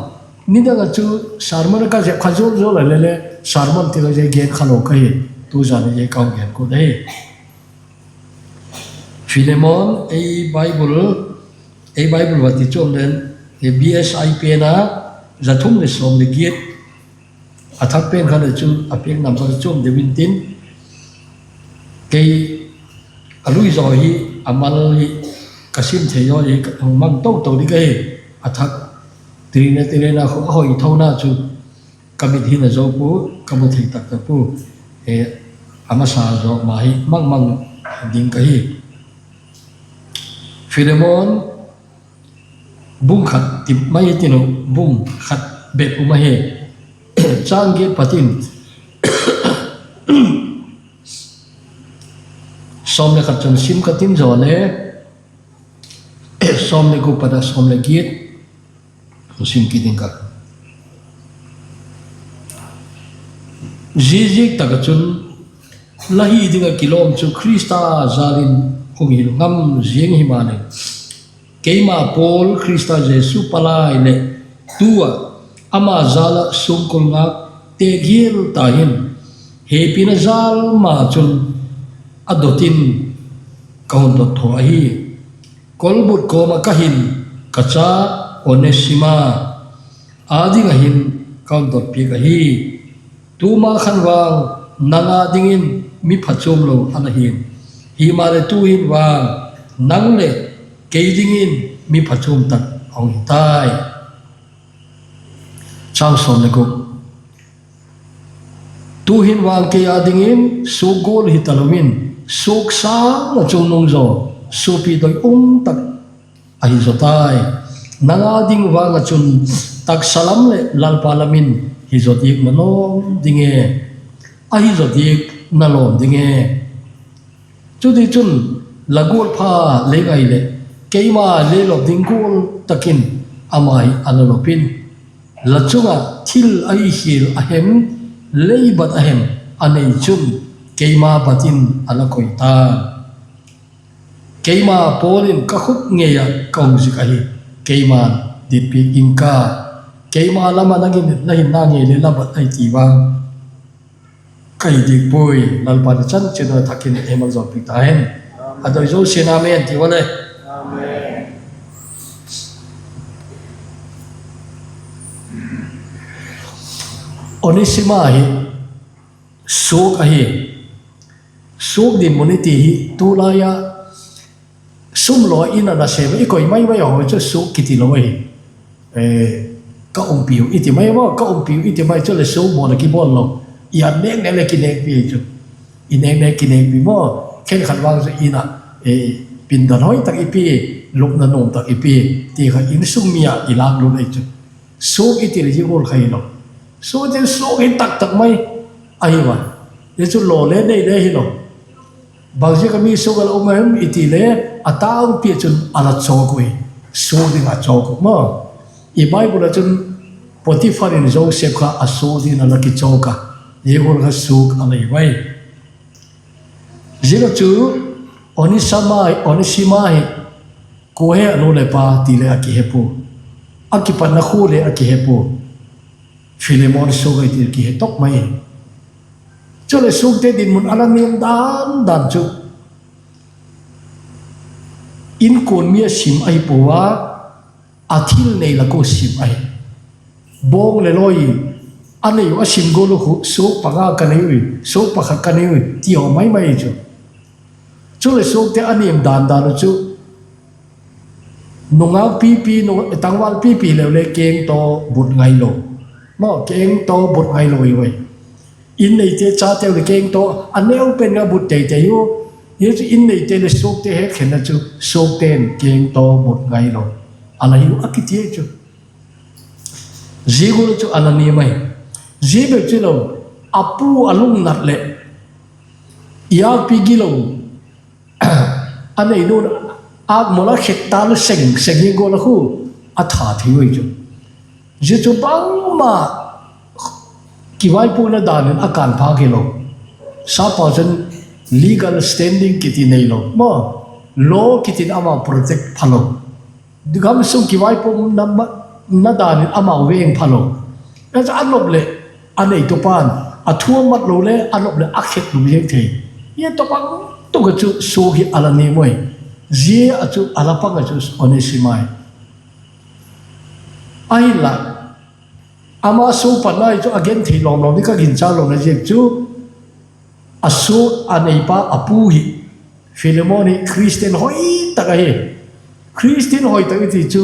Nidang ah chu sermon a ka zep kha zual zual a le le, sermon ti lo zia gen kha lo ka hi. Tu zan a zia ka hung gen kut ahi. Philemon, ei Bible, ei Bible va ti chuam len, B S I pen a, za thum leh sawm leh giat, a thak pen kha le chu a pêk nam kha chuam deu intin, kei a lui zaw hi, a mal hi ka sim thei zaw hi ka hung mang to to ding ka hi. A thak, Tirena, Tirena khu a hoi thona chu ka mit hin a zo pua, ka mu thei tak tak pua. A masa zaw ma hi mang mang ding ka hi. Philemon, bung khat ti mai tin uh, bung khat bep um ahi. Châng giat pat in sawm le khat chun sim ka tin zaw le, sawm le guk pat a sawm le giat sim kit ding ka. Ziaziak tak ah chun la hi ding ah kilawm chu Khrista jâl in hung hil ngam ziang himaleh, keima Paul, Khrista Jesu palai leh tu ah ama jâl ah sungkul ngâk têk hial ta hin, hepina jâl ma chun a dot in ka hun dot thaw ahi. Kolbut kawm ah ka hin ka cha Onesima â ding ah hin ka hun dot piak ahi. Tuma khan vang nang â dingin mi phachuam lo a la hi'n; himaleh tu'hin vang nang leh kei dingin mi phachuam tak a hung hi tai. Tu'hin vang kei â dingin suak gual hi talo in, suak sâng ah chungnung zaw, suapi doi um tak ahi zaw tai. Nang â ding vang ah chun taksa lam leh Lalpa lam in hi zaw diak na lawm ding e, ahi zaw diak na lawm ding e. Chutichun, la gual pha lei ngai leh, keima lei lop ding gual tak in ama hi a la lop in; la chung ah thil ahi khial a hem, lei bat a hem a nei chun, keima bat in a la koi ta. Keima Paul in ka khut ngei ah ka hung zik ahi, keima'n ditpiak ing ka. Keima lam ah nang in la hinna ngei leh la bat ahi ti vang ka hi diak puai. Lalpa'n a chan chiat a thak in ei maljawl piak ta hen. A doi zosia'n amen ti ua le. Onesima hi suak ahi. Suak dinmun i ti hi tulai ah sum law in a nasêm a i koi mai mai haw chu suak kiti lo ahi. Ka umpiu i ti mai maw, ka umpiu i ti mai, chuleh suak bawl a kibawl lo. I an nêk nêk leh kinêkpi ahi chu. I nêk nêk kinêkpi maw, khenkhat vang chu in ah pindan hoi tak i pia, lupna nuam tak i pia, ti kha insung mi ah i lâklut ahi chu. Suak i ti leh zia gual kha hilo. Suak tin suak hi tak tak mai ahi a. Zia chu law le nei le hilo. Bangziak a mi suak a la um a hem i ti le, a tângpi ah chun a la chawk ui. Suak ding a chawk uh maw. I Bible ah chun Potiphar in Joseph kha a suak dingin a la kichawk a. Zia gual kha suak a la hi ui. Zia chu Onesima, Onesima hi kua hem a nu leh pa ti le a kihe pua. A kipatna khua le a kihe pua. Philemon suak ahi ti kihe tawk mai. Chuleh suakte dinmun a la niam dan dan chu inkuan mi a sim ahi pua a, a thil nei lak ua sim ahi. Bawng leh lawi a nei uh a sim gual uh khu, suak panga ka nei ui, suak pakhat ka nei ui, ti haw mai mai chu. Chuleh suakte a niam dan dan uh chu nungak pipi, tangval pipi leu le kengtaw but ngailo. Maw, kengtaw but ngailo i ui. In neite chateu leh kengtaw a neu pen a but tei tei u. Hi chu in neite leh suakte hetkhenna chu suakte'n kengtaw but ngailo a la hiu a kiti chu. Zia gual chu a la niam ahi. Zia bek chu lo, a pu a lungnat leh i âkpi gilo a nei nu'n âkmol a khet ta le seng seng hi gual a khu a that thei ui chu. Zia chu bangma kivaipuakna dan in a kân phâk hilo. Sappau chun legal standing kiti neilo maw, law kitin ama protect phalo. Gamsung kivaipuakna dan in amau veng phalo. A nop leh a neitupa'n a thu a mat lo le a nop leh a khet lum ziang thei. Zia tawhbang tuk ah chu suak hi a la niam ui. Zia ah chu a la pang ah chu Onesima hi. Ahinla, ama suak panna hi chu a genthei lawm lawm ding ka ginchâk lona ziak chu, a suak a neipa a pu hi, Philemon hi Christian hoi tak ahi. Christian hoi tak i ti chu,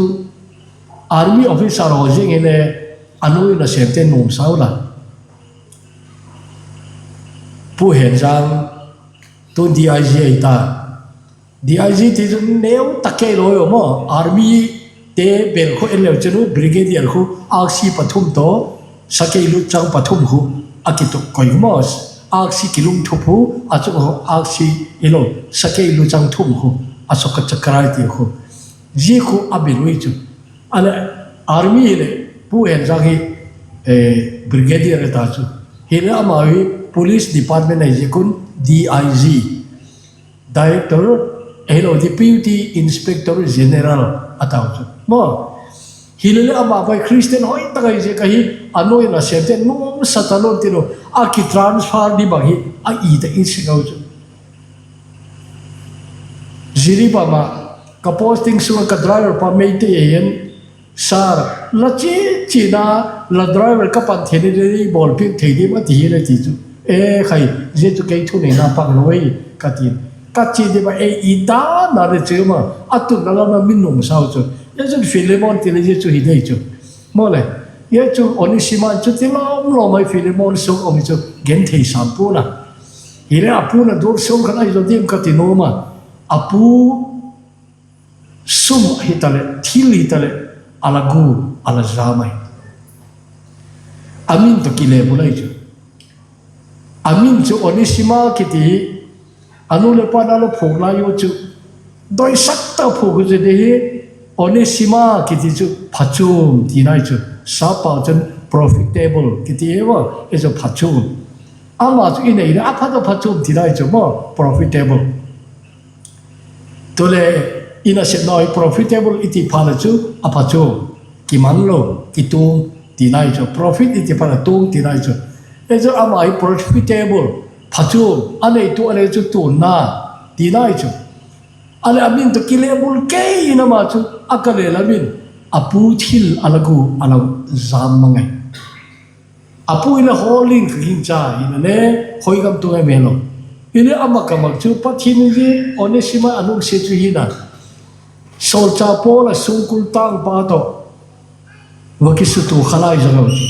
army officer haw ziang hile, a nuai nasêmte nuamsa ula. Pu Henzang, tu DIG ahi ta. DIG ti chu neu tak kei lo maw, armyte bel khu en leu chun u brigadier khu âksi pathum tawh sakei luchang pathum khu a kituk koi maw, âksi kilungthup khu, a chung khu âksi hilo, sakei luchang thum khu, Asoka Chakra ti khu, zia khu a bel ui chu. A leh, army hileh Pu Henzang hi brigadier a ta chu. Hile ama hi police department ahi ziak un DIG, director, ahilo Deputy Inspector General a tau chu maw. Hilele ama pai Christian hoi tak ahi ziak ahi, a nuai nasêmte nuamsa talua ti lo, a kitransfer di bang hi a i ta i sik au chu. Jiribam ah ka posting sung ah ka driver pa Meitei ahi in, Sir, la chi chiana la driver ka pan theina ding bawlpiak thei diam a ti hile ti chu, e khai, zia chu kei thuneina pang lo ei, ka ti'n. Ka chi diam ah ei i dan a le chi ma, a tunna lam a min nuamsau chu. Zia chun Philemon ti le zia chu hi dei chu. Mawle, zia chu Onesima'n chu ti lawm lawm ai Philemon suak um chu genthei sam pua'n a. Hile a pu'n a duak suang khan ahi zaw diam ka ti nuam a. A pu sum hitaleh, thil hitaleh, a la gu, a la jam ahi. A min tawh kile bul ahi chu. A min chu Onesima kiti hi, a nu leh pa'n a la phuak lai u chu, doisak tak phuak u chu di hi, Onesima kiti chu phachuam tina ahi chu, sappau chun profitable kiti hi maw, hi chu phachuam. Ama chu i nei leh a phat a phachuam tina ahi chu maw, profitable. Tule, i nasepna hi profitable i ti phat leh chu a phachuam, kimang lo, kituang tina ahi chu, profit i ti phat leh tuang tina ahi chu. Hi chu ama hi profitable, phachuam, a neitu a le chu tuanna tina ahi chu. A leh a min tawh kile bul kei in ama chu a ka le lam in, a pu thil a la gu, a la jam mang ai. A pu in a hawlin ka gingcha hina le, hoi gam tung ai melo. Hile ama ka mak chu Pathian in zia Onesima a nusia chu hina. Sawlchâk Paul a suangkul tângpa tawh va kisutua kha lai zang a chu,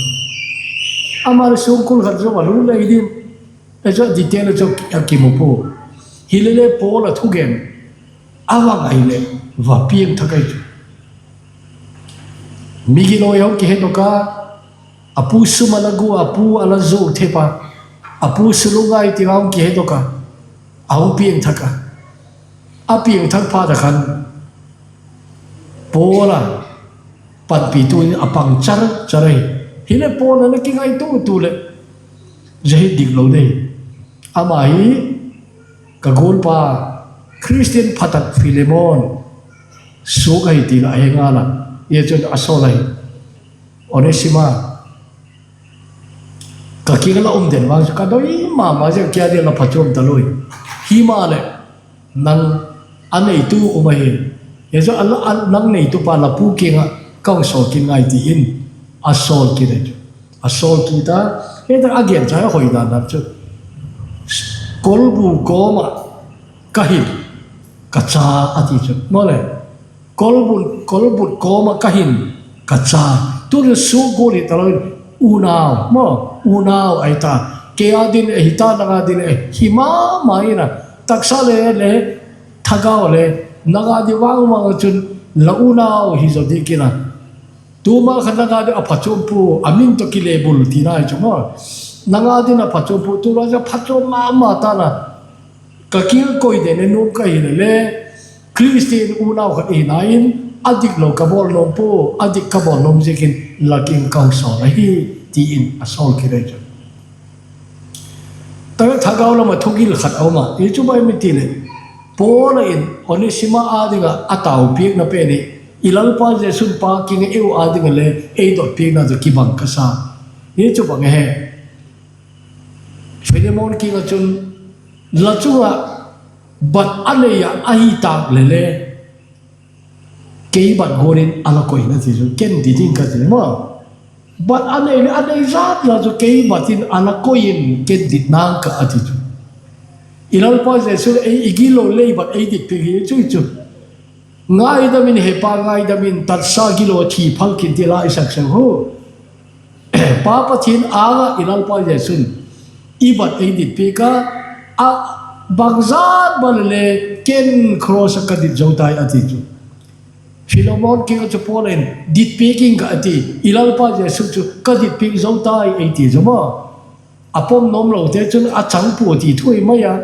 ama le suangkul khat zo a lung lei din, a chu detail a chu a kimu pua. Hilele Paul a thugen a vang ahileh va piangthak ahi chu. Migilo a hung kihedok a, a pu sum a la gua, a pu a la zuak thep a, a pu su lungngai ti a hung kihedok a, a hung piangthak a. A piangthak phat a khan Paul a panpitu in a pang char char ahi. Hileh Paul a la kingaitua tu leh zia hi dik lo dei. Ama hi ka gualpa Khristian pha tak Philemon suak ahi ti la a he ngal a, zia chun a sawl ahi. Onesima, ka kiang a la um den vang chu ka doi ma ma ziang, kei â ding la phachuam talui. Himaleh, nang a neitu um ahi. Zia chu a la, a, nang neitupa la pu kiang ah ka hung sawl kit ngai ti in a sawl kit ahi chu. A sawl kit a, hita a gen cha hoi dan dan chu, kolbu kawm ah ka hin ka cha a ti chu. Mawle, kolbut, kolbut kawm ah ka hin ka cha. Tuni suak gual hi talo in, unau, maw, unau ahi ta. Kei â ding ahi ta, nang â ding ahi ma ma in a, taksa le le, thagau le, nang â ding vang vang chun la unau hi zaw dik in a. Tuma khan nang â ding a phachuam pua, a min tawh kilebul tina hi chu maw. Nang â ding a phachuam pua, tu la zia phachuam ma ma ta na. Ka kiang koi den e nuam ka hile le, Khristian unau khat hina in, a dik lo ka bawl nuam pua, a dik ka bawl nuam ziakin la kiang ka hung sawl ahi, ti in a sawl kit ahi chu. Thagau lam ah thugil khat a um a, i chu bang em i ti leh, Paul in Onesima â ding ah a tau piakna pen hi, i Lalpa Jesu'n Pa kiang ah ei u â ding ah le ei dot piakna chu kibang ka sa. Hi chu bang a he, Philemon kiang ah chun, la chung ah bat a nei ah ahi tâk le le, kei bat gual in a la koi in a ti chu, ken dit ing ka ti maw. Bat a nei le a nei zat zat chu kei bat in a la koi in ken dit nang ka a ti chu. I Lalpa Jesu'n ei i gilo lei bat ei dit piak hi chu chu. Ngaidam in he Pa, ngaidam in, tatsa gilo thi phal kin ti la i sak seng hu. Pa Pathian âng ah i Lalpa Jesu'n i bat ei dit piak a, a bangzat ban le ken cross ah ka dit zo tai a ti chu. Philemon kiang ah chu Paul in dit piak ing ka a ti, i Lalpa Jesu chu ka dit piak zo tai ei ti zaw maw. A pom nuam lote chun a chang pua ti thu hi mai a,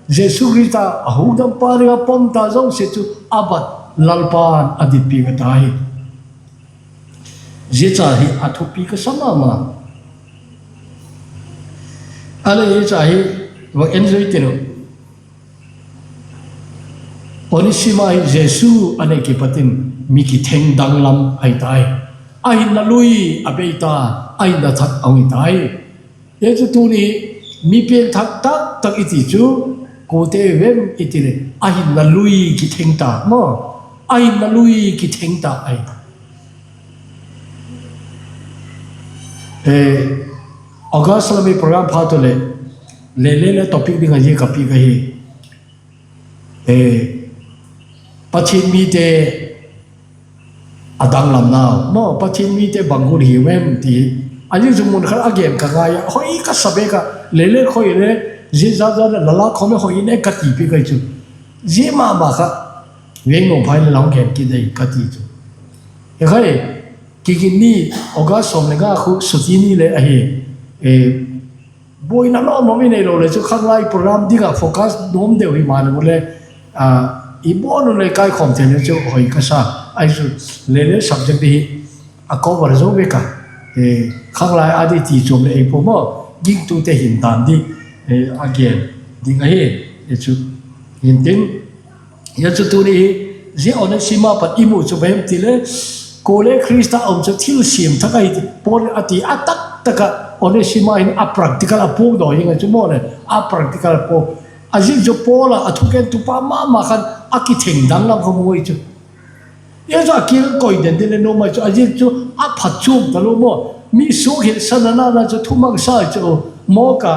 Jesu Khrista a hukdampa ding a pom ta zosia chu a bat Lalpa'n a dit piak a ta hi. Zia cha hi a thupi ka sa ma ma. A le zia cha hi va en zui tin u. Onesima hi Jesu a nei kipat in mi kitheng danglam ahi tai. A hinna lui a bei ta, a hinna thak a hung hi tai. Hi chu tuni mi piangthak tak tak i ti chu, kuate vem i ti leh, a hinna lui kitheng ta maw. A hinna lui kitheng ta ahi. August lam i program phat u leh, le le le topic ding a zia ka piak ahi. Pathian mite a danglamnau maw, Pathian mite bang gual hiu em ti. A zia chu mun khat a gen ka ngai a, hoi ka sa bek a, le le khoi le, zia zat zat la la khawm e, hoi in e ka ti piak ahi chu. Zia ma ma kha veng nuam phai leh la hung gen kit dei ka ti chu. Hi khai, kigin ni, August sawm le nga khu suti ni le ahi. Buaina lawm lawm i neilo leh chu khanglai program ding ah focus nuam deu hi maleh u le, i bawn u le kaikhawm thei le chu hoi ka sa. Ahi chu, le le subject di hi a cover zo vek a, khanglai a di ti chuam leh ei pua maw, gingtute hin dan di a gen ding ahi. Chu, hintin, zia chu tuni hi, zia Onesima pat i mu chu bang em ti le, kuale Khrista um chu thilsiam thak ahi ti Paul in a ti a, tak tak a Onesima hin a practical a puakdaw hing a chu maw le, a practical puak. A ziak chu Paul a, a thugentupa ma ma khan a kitheng danglam kha mu ahi chu. Zia chu a kiang koi den ding le nuam ahi chu, a ziak chu a phachuam talua maw. Mi suak hil sa na na chu thumangsa chu, mawk a,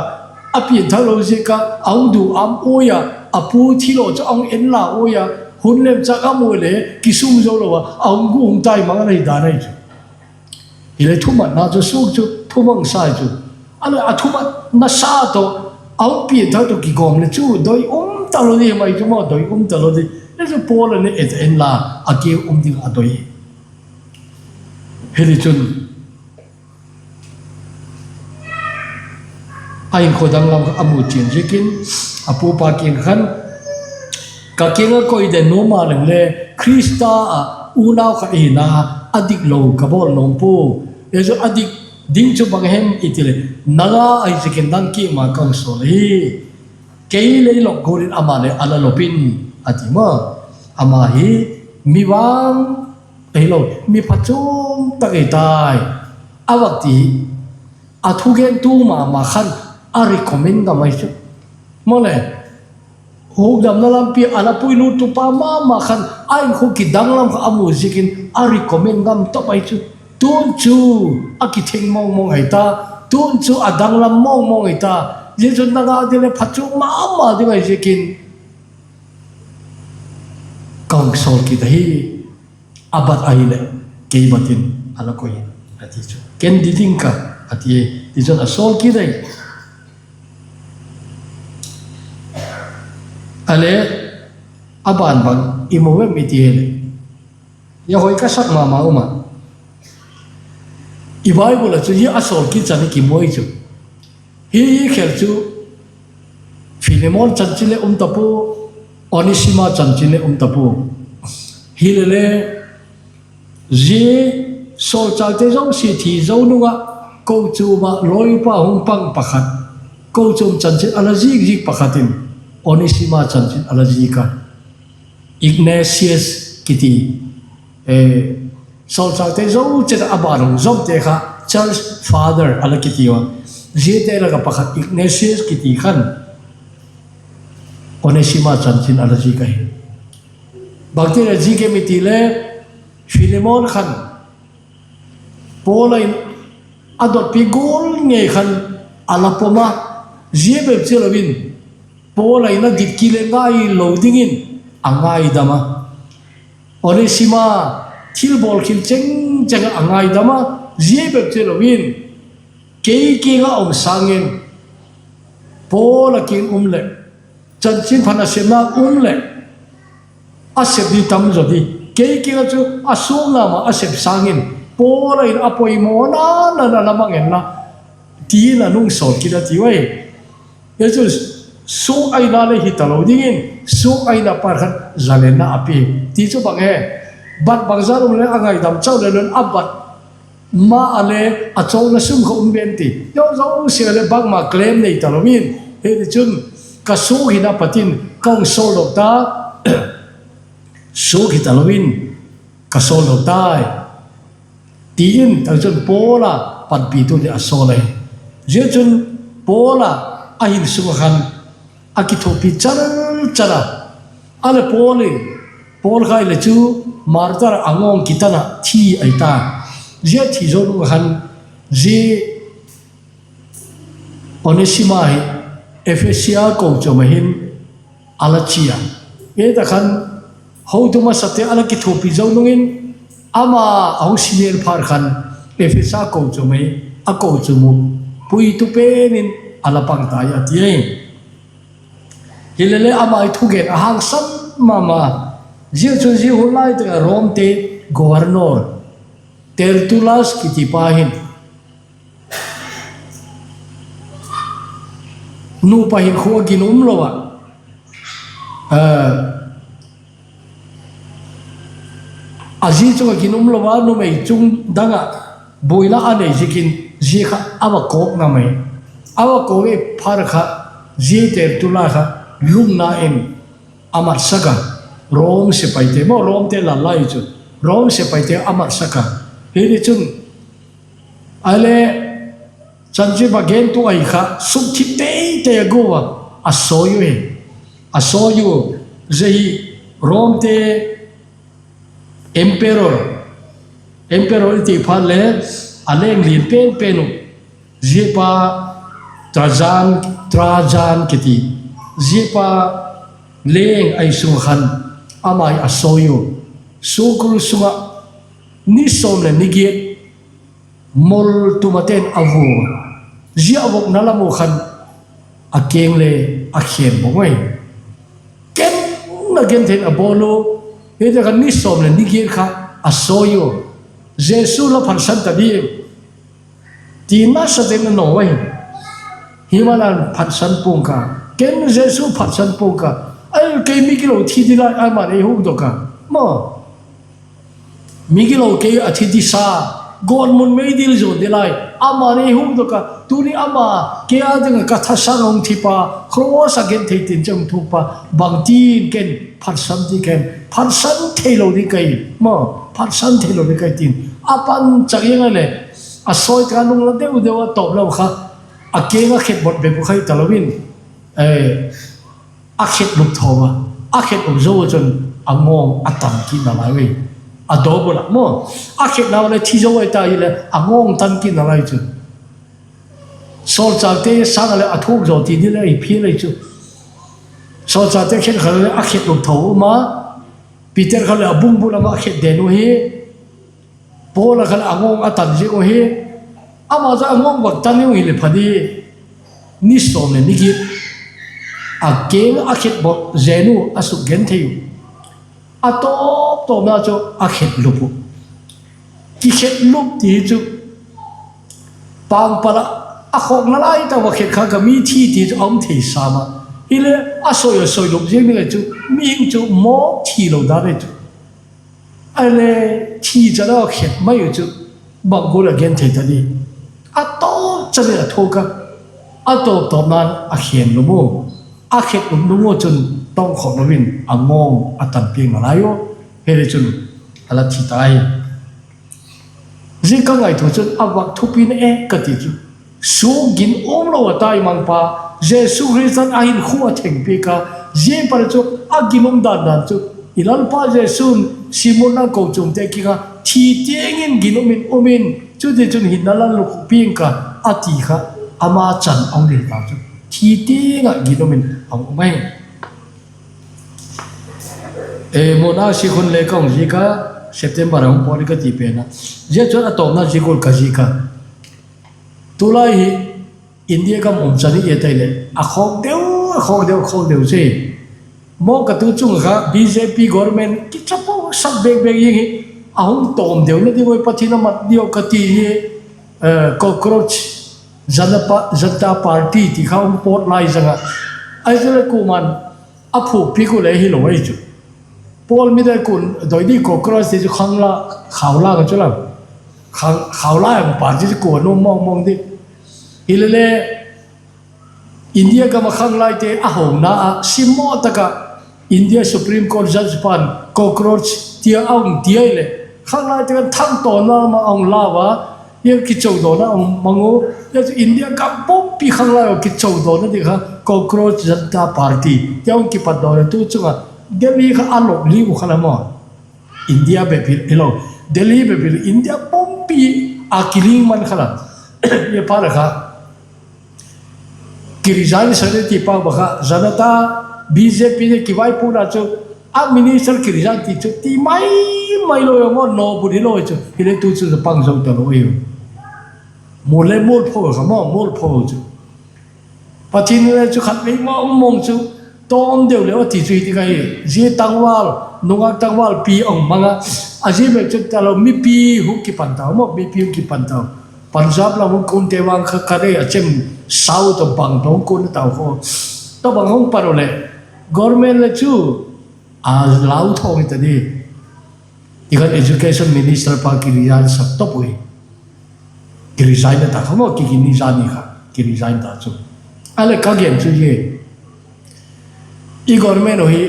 a pianthak lo ziak a a hung du am uai a, a pu thilo chu a hung en la uai a, Hun lemchâng a mu le kisûm zo lo a, a hung gu hung tai mang a nei dan ahi chu. Hile thumatna chu suak chu thumangsa chu. A le a thumatnasa tawh, a hung pian thak tawh kigawm le chu doi um talo di mai chu maw, doi um talo di. Hi chu Paul a le et en la, a kiang um ding a doi. Hile chun a hinkhua danglam kha a mu chian ziakin, a pupa kiang khan, ka kiang ah koi den nuam a leng le, Khrista ah unau khat hina a dik lo ka bawl nuam pua. Hi chu a dik ding chu bang hem i ti le, nang a ahi ziakin nang kiang ma ka hung sawl ahi. Kei lei lop gual in ama le a la lop in, a ti maw. Ama hi mi vang ahilo, mi phachuam tak ahi tai, a vak ti. A thugentu ma ma khan a recommend ngam ahi chu. Maw le, hukdamna lampi a la puiluttu pa ma ma khan a hinkhua kidanglam kha a mu ziakin a recommend ngam top ahi chu. Tun chu a kitheng mawngmawng ahi ta, tun chu a danglam mawngmawng ahi ta. Zia chun nang a ding le phachuam ma ma ding ahi ziakin ka hung sawl kit ahi. A bat ahileh, kei bat in a la koi in, a ti chu. Ken di ding ka, a ti. Tichun a sawl kit ahi. A le, a ban bang i mu em i ti hileh, zia hoi ka sak ma ma um a. I Bible ah chu zia a sawl kit chan i kimu ahi chu. Hi khel chu Philemon chanchin leh um ta pua, Onesima chanchin leh um ta pua. Hilele, zia sawlchâkte zosia thi zo nung ah, kochuam ah lawipa hung pang pakhat, kochuam chanchin a la zik zik pakhat in Onesima chanchin a la zik a. Ignatius kiti, sawlchâkte zosia a ban hung zawmte kha church father a la kiti a. Ziate lak ah pakhat Ignatius kiti khan Onesima chanchin a la zik ahi. Bangtin a zik em i ti le, Philemon khan Paul a in a dotpi gual ngei khan a la pom a, zia bep chu lo in, Paul a in a dikki le ngai lo dingin a ngaidam a. Onesima thilbawl khil cheng cheng ah a ngaidam a, zia bep chu lo in, kei kiang ah um sâng in, Paul a kiang um leh, chanchinpha nasepna um leh, a sep di tam zaw di, kei kiang ah chu a suakna ma a sep sâng in, Paul a in a poimawna na la mang en la, ti in a nung sawl kit a tiu ahi. Hi chu suak aina le hi talo dingin, suak aina pan khan zalenna a pia. Ti chu bang e, bat bangzat um le a ngaidam chau le lon a bat ma a le a chawkna sum kha um ven ti. Zia zosia le bangma claim nei talo in, hitichun ka suak hina pat in ka hung sawldok ta, suak hi talo in ka sawldok tai, ti in, tak chun Paul a panpitu ti a sawl ahi. Zia chun Paul a, a hin sung ah khan a kithuapi chal chal a. A leh Paul in, Paul kha i le chu martar a ngawng kitan ah thi ahi ta. Zia thi zo nung ah khan zia Onesima hi Ephesa kochuam ah hin a la chia. Hi tak khan hotu masate a la kithuapi zo nung in, ama a hung si nêl phat khan Ephesa kochuam ah hin a kochuam uh puitu pen in a la pang tai a ti ahi. Hilele ama i thugen a hangsan ma ma. Zia chun zia hun lai tak ah Romte governor Tertullus kiti pa hin nupa hinkhua ah ginum lo ah, a zi chung ah ginum lo a, numei chung dang ah buaina a nei ziakin zia kha a va kawk ngam ahi. A va kawk i phat kha zia Tertullus kha lungna in a matsak a, Rom sepaite maw, Romte lal lai chu Rom sepaite a matsak a. Hitichun a le chanchinpha gentu ahi kha sukthip teitei a gua a, a sawi u hi. A sawi u, zia hi Romte emperor, emperor i ti phat le a leng lian pen pen uh, zia pa Trajan, Trajan kiti, zia pa leng ahi sung ah khan Ama hi a sawi u. Suangkul sung ah ni sawm leh ni giat mol tum a ten a vua, zia a vokna lam u khan a keng le a khen bawk ahi. Ken a genthei in a bawl u. Hite khan ni sawm leh ni giat kha a sawi u. Jesu la phatsan ta diam, ti nasa ten a nawm ahi. Himaleh phatsan pua'ng ka, ken Jesu phatsan pua'ng ka, a, kei migilo thi ding lai, ama'n ei hukdok a, maw. Migilo kei a thi disa, gawtmun meidil zuan ding lai, ama'n ei hukdok a, tuni ama kei â ding ah ka thasâng a hung thipa, cross ah genthei tin chu hung thuakpa, bangtin ken phatsan ding, ken phatsan theilo ding ka hi, maw, phatsan theilo ding ka hi tin a pan chak ing a leh, a sawi tak a lungla deu deu a tawp lam kha, a keng a khetbot bep uh kha hi talo in, a khetlup tho a, a khetlup zo ah chun a ngawng a tan kit nalai ui. A dawbul ah maw, a khetnau leh thi zo ahi ta hileh a ngawng tan kit nalai chu. Sawlchâkte sâng ah leh a thuak zaw ti ding leh hi phial ahi chu. Sawlchâkte khen kha leh a khetlup tho um a, Peter kha leh a bungbul lam ah a khet den uh hi. Paul a kha leh a ngawng a tan ziang uh hi. Ama chu a ngawng vak tan uh hileh pha di. Ni sawm leh ni giat a keng a khetbot zen uh a suk genthei uh. A tawp tawpna chu a khetlup uh. Kikhetlup ti chu, pangpal ah a khawkna lai tak va khet kha ka mi thi ti chu a um thei sam a. Hileh a sawi a sawilup ziang ding ahi chu, mihing chu mawk thilo dan ahi chu. Ahileh thi chan a khet mai uh chu bang gual a genthei ta di. A tawp chan in a thuak a, a tawp tawpna'n a khen lo mu. A khetlup nung ua chun tawngkhawk lo in a ngawng a tan piak nalai u. Hileh chun a la thi tai. Zia ka ngaitua chun a vak thupi na e ka ti chu, suak ginum lo a tai mangpa, Jesu Khrista'n a hinkhua a thengpiak a, zia pat chu a ginum dan dan chu, i Lalpa Jesu'n Simon nang kochuamte kiang ah thi tiang in ginum in um in, chutichun hinna la lukhup pia'ng ka, a ti kha, ama chan a hung hi ta chu, thi tiang ah ginum in a um ahi. Mona si khun le ka hung zik a, September a hung pawt ding ka ti pen a. Zia chun a tawpna zik ul ka zik a. Tulai hi India gam um chan i et ai leh a khawk deu, a khawk deu, khawk deu che. Maw ka tu chung kha B J P government kichapo sak bek bek ing hi, a hung tawm deuna ding ui, Pathian a mat diu ka ti hi, cockroach, Janata Party ti kha hung pawt lai zang a. Ahi chu le kuama'n a phuakpiak u le hilo ahi chu. Pawl mi dai kuan doi di cockroach ti chu khangla, khaula ka chu la. Khaula ang party chu kuan um mawng mawng di. Hilele India gam ah khanglaite a hona ah simmaw tak ah India Supreme Court judge pa'n cockroach tia a hung ti ai leh, khanglaite kan thangtawna ma a hung lau a, hia kichodawna a hung mang u. Hia chu India gam pumpi khanglai u kichodawna ding kha cockroach Janata Party tia hung kipatdawna tu chung ah Delhi kha a lop li u kha la maw. India bep hilo, Delhi bep hilo, India pumpi a kiling man kha la. Hia phat a kha kiresign sak ding ti pau ba kha, Janata, B J P le kivaipuakna chu, a minister kiresign ti chu ti mai mai lo a maw, nawbut hilo chu, hile tu chu pang zo talo ahiu. Mual le mualpho kha maw, mualpho chu. Pathian le chu khatvei mawng mawng chu tawm deu leu a ti chu hi ding ahi. Zia tangval, nungak tangval pi a hung mang a, a zia bep chu talo, mipi hung kipan tau maw, mipi hung kipan tau. Punjab lam hung kunte vang kha ka dei a chem sau tawh bang tawh hung kun tau kha. Tawhbang hung pan u leh government le chu a lau thawng i ta di. I khan education minister pa kiresign sak top ui. Kiresign ta kha maw, kikini zani kha kiresign ta chu. A leh ka gen chu hi, i government u hi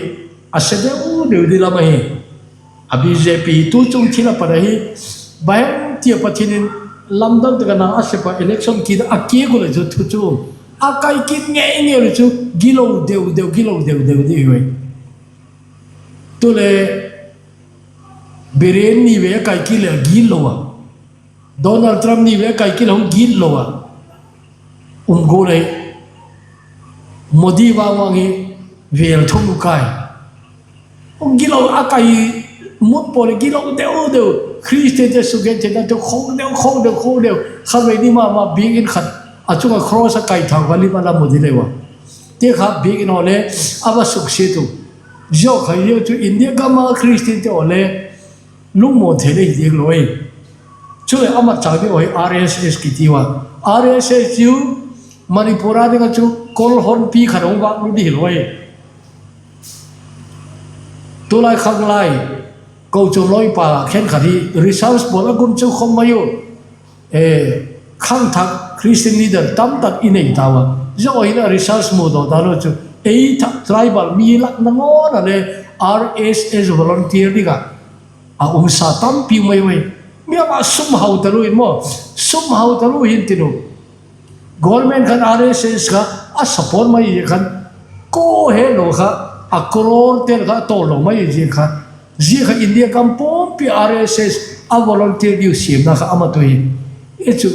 a se deu deu di lam ahi. A B J P tu chung thil a pat ahi. Bahem tia Pathian in lamdang tak a na a sep a election kit a kiak u leh chu thu chu a kai kit ngei ngei leh chu gilo deu deu, gilo deu deu di hi. Tule Biren ni ve a kai kit leh gitlo a, Donald Trump ni ve a kai kit leh hung gitlo a um gual ahi. Modi vang vang hi vêl thum u kai. Gilo a kai mut pawl gilo deu deu, Khristiante sugentheina tu khawk deu, khawk deu, khawk deu. Khatvei ni ma ma biakin khat a chung ah cross a kai thau kha lim a la mu di leu a. Ti kha biakin haw le a va suksiat u. Zia kha hi chu India gam a Khristiante haw le lungmuan thei le hi diak lo e. Chuleh a matchâk ding haw hi R S S kiti ua. R S S chu Manipur a ding ah chu kol honpi khat hung vâk lut di hilo e. Tulai khanglai kochuam lawipa khenkhat hi research bawl a gun chu khawm mai u. Khangthak Christian leader tamtak i nei tau a. Zia haw hin a research mudaw dan u chu ei thak tribal mi lak nangawn a le R S S volunteer ding ah a umsa tampi mai ui. Mi ama sum hau talu in maw, sum hau talu hin tin u. Government khan R S S kha a support mai zia khan, ko he lo kha, a crore tel kha a tawl lo mai zia kha. Zia kha India gam pumpi R S S a volunteer diu siamna kha a mat u hi. I chu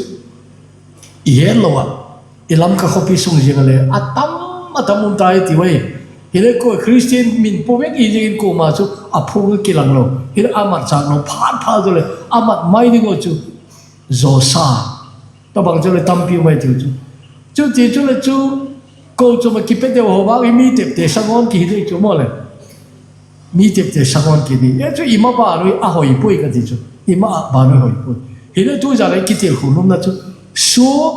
i het lo ah, i Lamka khawpi sung ziang a le a tam a tam um ta i ti ui. Hile ko Christian min pua vek i ziakin kuama chu a phung a kilang lo. Hile a matchâk lo phat phat zaw leh a mat mai ding u chu zawsa. Tabang chu le tampi um ai tiu chu. Chuti chu le chu, kochuam ah kipe deu haw vang hi mi tepte sangawn kihi ding chu maw le. Mi tepte sangawn kihi ding. E chu i ma ban ui a hoi puai ka ti chu. I ma a ban ui hoi puai. Hile tu zan a i kitilkho nopna chu, suak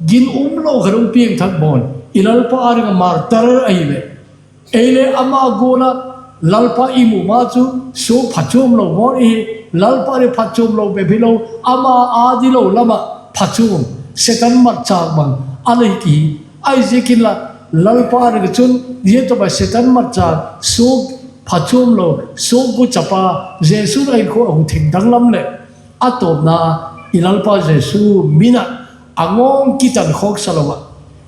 ginum lo kha dong piangthak bawn, i Lalpa â ding ah martyr ahileh, ei le ama gual ah Lalpa i mu ma chu suak phachuam lo bawn ihi. Lalpa le phachuam lo bep hilo, ama â dilo lam ah phachuam, Setan matchâk bang a le hi kihi. Ahiziakin la, Lalpa â ding ah chun zia tawp a Setan matchâk, suak phachuam lo, suak gu chapa Jesu'n a hinkhua a hu theng dang lam leh, a tawpna i Lalpa Jesu min ah a ngawng kitan khawksa lo ah,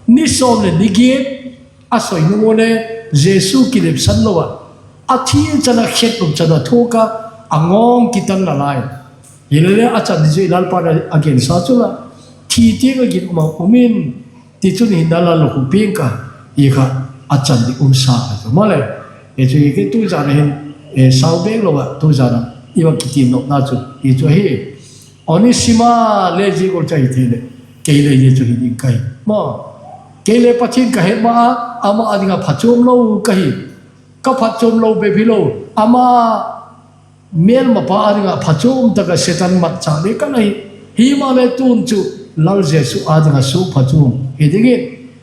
ni sawm leh ni giat a soi nung ua le Jesu kilepsan lo ah, a thi chan a khet lum chan a thuak a, a ngawng kitan nalai. Hilele a chan di chu i Lalpa'n a gensa chu la, thi tiang a ginum a um in, tichun hinna la lukhu piang ka, i kha a chan di umsa a chu maw le. Hi chu i ke tu zan a hin, sau bêk lo ah tu zan a i va kitiam nopna chu hi chu ahi. Onesima le zia gual chu ahi thei leh, kei le zia chu hi ding ka hi maw. Kei le Pathian ka het ma a, ama â ding ah phachuam lo ka hi. Ka phachuam lo bep hilo, ama mêlmapa â ding ah phachuam tak ah Setan matchâk le ka la hi. Himaleh tun chu Lal Jesu â ding ah suak phachuam hi dingin,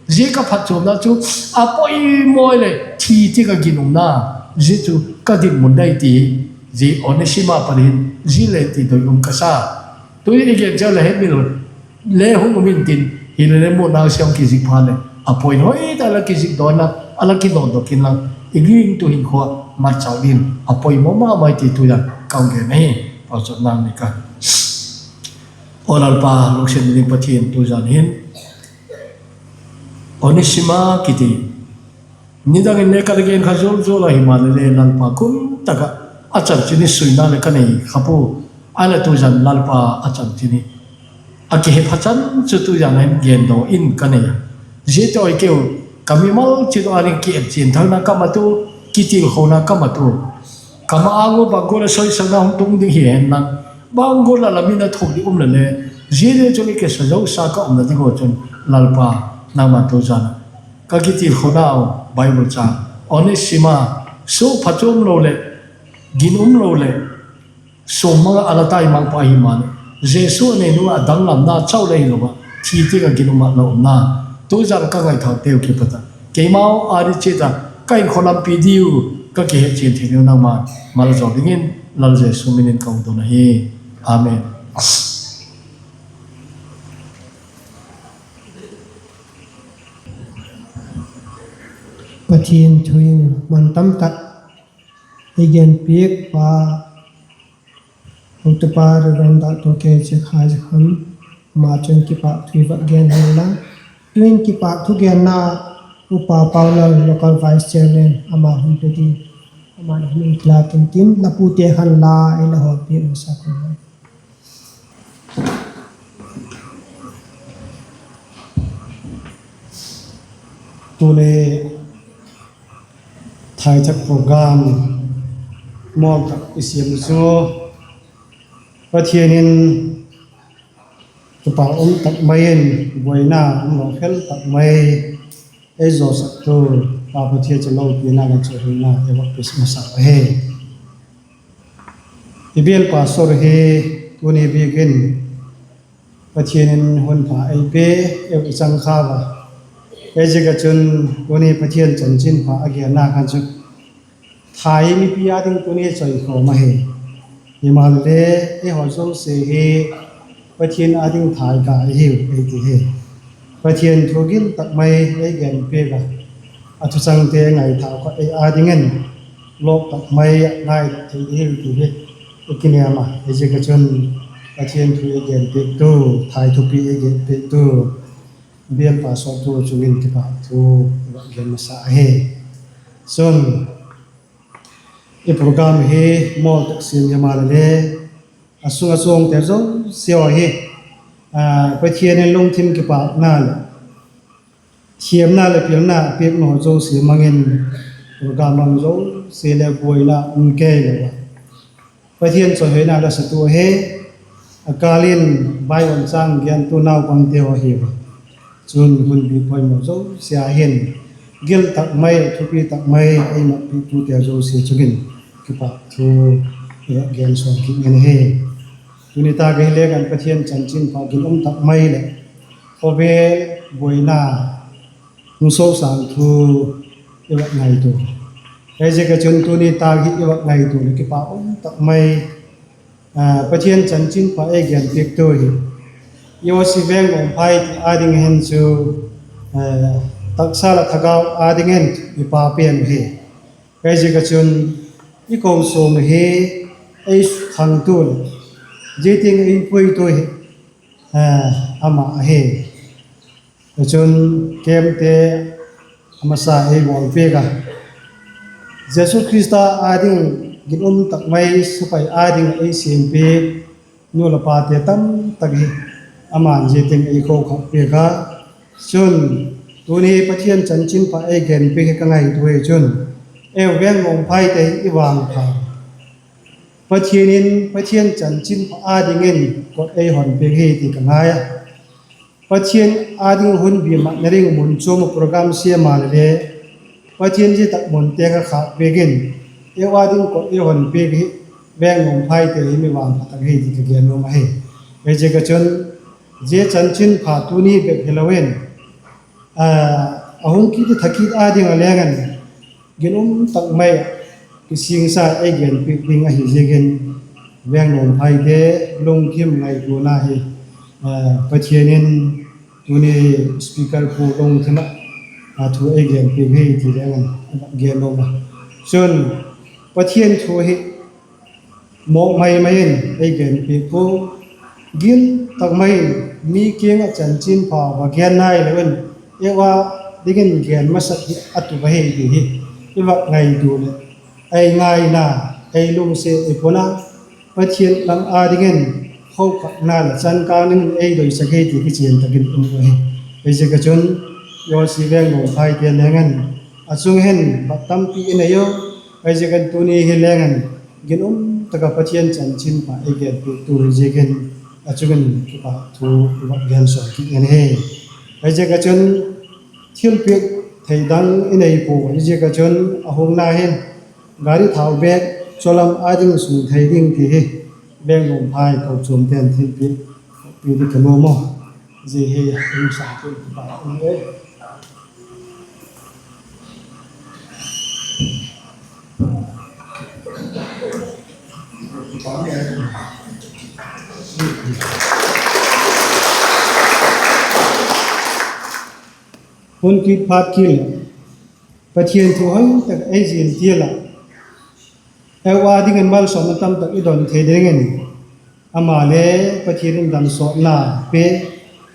zia ka phachuamna chu a poimaw leh thi tiang a ginumna, zia chu ka dinmun dai ti hi, zia Onesima pan hin zia le ti doi um ka sa. Tu i gen chu la hemil le hung um intin, hilele mu nau siam kizik phat leh a poimaw hoi ta la kizik dawn la, a la kidawndok inla, i gingtu hinkhua matchâk ding a poimaw ma mai ti tu a ka hung gen ahi. Pauchapna ni ka Aw Lalpa, lungsiat ding Pathian, tu zan hin Onesima kiti, nidang in le ka la gen kha zual zual a, himaleh le Lalpa kum tak ah a chanchin hi suina leh ka nei kha pua. Ahinla tu zan Lalpa a chanchin hi a kihepha chan chu tu zan a hin gendaw in ka nei a. Zia tawh i keu ka mimal chiat â ding kietchian thakna ka mat ua, kitilkhona ka mat ua. Ka ma âng ua bang gual a soisakna hung tung ding hi hen lang, bang gual a la min a thuk ding um leh le, zia le chu le kisa zosa ka umna ding ua chun, Lalpa, nangma tu zan a ka kitilkhonau Bible chang, Onesima, suak phachuam lo leh ginum lo leh, suang mang ah a la taimangpa himaleh, Jesu a nei nung ah danglamna chau le hilo ah, thi tiang ah ginum ah la umna, tu zan ka ngaithâkteu kipat ah keimau â ding chiat a ka hinkhua lampi diu ka kihetchian thei diu nangma maljawl dingin Lal Jesu min in ka hung don ahi. Amen. Pathian thu in man tam tak ei genpiak pa, Hotupa Reverend Doctor K J Khaizakham, ama chun kipâk thu i va gen hen la, tu'in kipâk thugenna Upa Paulal, Local Vice Chairman, ama hun pe ding, ama'n hun ei la tintin, la pute khan la ei la hawlpiak masa ko. Tule thaithak program Mawl tak i siam u chu, Pathian in kipak um tak mai in, buaina um lo fel tak mai ei zawsaktu Pa Pathian chu lopina leh chawihoi i va pe masa ahi. I bial pastor hi tuni biakin Pathian in hun pha ei pe, ei chang kha a. Ziaziak ah chun tuni Pathian chanchinpha a genna khan chu thai mipi â ding tuni chawikhawm ahi. Himaleh, eihaw zosia hi Pathian â ding thai ka i hiu ei ti hi. Pathian thu gil tak mai ei genpiak a, a thuchangte ngaithâk kha ei â dingin lawk tak mai ah ngaidok thei i hiu ti hi i kinem a. Ziaziak ah chun Pathian thu ei genpiaktu, thai thupi ei genpiaktu bial pastortu chung in kipak thu i va gen masa ahi. Chun, i program hi mawl tak siam himaleh, a sung ah chuangte zosia hi Pathian in lungthim kipakna leh thiamna leh pilna piak nau zosia mang in, program mang zosia leh buaina um kei lo a, Pathian chawihoina la satu ahi. A kâl in Bible châng gentu naupangte haw ahi a, chun hun bik poimaw zosia hin gil tak mai, thupi tak mai ei mat piaktute zosia chung in kipak thu i va gen sawn kit ngen ahi. Tuni tak ah hi leng an Pathian chanchinpha gil um tak mai leh khawvel buaina hung sosâng thu i va ngaitua. Ziaziak ah chun tuni tak hi i va ngaitua leh kipak um tak mai Pathian chanchinpha ei genpiaktu hi EOC Vengawngphai ti â ding hin chu taksa leh thagau â dingin i pa pen hi. Ziaziak ah chun i kochuam hi ei thangtu leh zia tiang ei puitu hi ama ahi. Chun, kemte a masa ei bawlpiak a, Jesu Khrista â ding gil um tak mai sepai â ding ei siampiak nu leh pate tamtak hi ama'n zia tiang ei khawkhak piak a. Chun, tuni Pathian chanchinpha ei genpiak hi ka ngaitua hi chun, ei Vengawngphaite hi i vangpha Pathian in Pathian chanchinpha â dingin kot ei honpiak hi ti ka ngai a. Pathian â ding hunbî matna ding mun chuam ah program siam a leh le, Pathian zia tak munte kha khâk piak in, ei â ding kot ei honpiak hi Vengawngphaite hi mi vangpha tak hi ti ka gen nuam ahi. Ziaziak ah chun, zia chanchinpha tuni bep hilo in, a hung kit i thakit â ding ah leng an gin um tak mai ah kisingsa ei genpiak ding ahi ziakin, Vengawngphaite lungthim ngaituana hi Pathian in tuni speaker pu lungthim ah a thu ei genpiak hi ti leng an gen nuam a. Chun, Pathian thu hi mawk mai mai in ei genpiak pua, gil tak mai in mi kiang ah chanchinpha va gen nai lo in, ei â dingin gen masat hi a tup ahi ti hi i va ngaitua leh, ei ngaina, ei lungsiat ei puan a, Pathian lam â dingin khawkhakna leh chankâng dingin ei doisak hi ti kichian tak in um ahi. Ziaziak ah chun, EOC Vengawngphaite leng an, a chung hin vak tampi i nei u, ziaziak ah tuni hi leng an gin um tak ah Pathian chanchinpha ei genpiaktu hi ziakin, a chung in kipak thu i va gen sawn kit ngen hi. Ziaziak ah chun, thilpiak thei dang i nei pua, ziaziak ah chun a hungna hin gari thau bêk chawlam â ding sung thei ding ti hi Vengawngphai kochuamte'n thilpiak pi di ka nuam a. Zia hi hung sa tu pa um e. Hun kit phat kil, Pathian thu hoi tak ei zil tial ah, ei â dingin malsawmna tamtak i don thei dingin, ama le Pathian in damsawtna pe,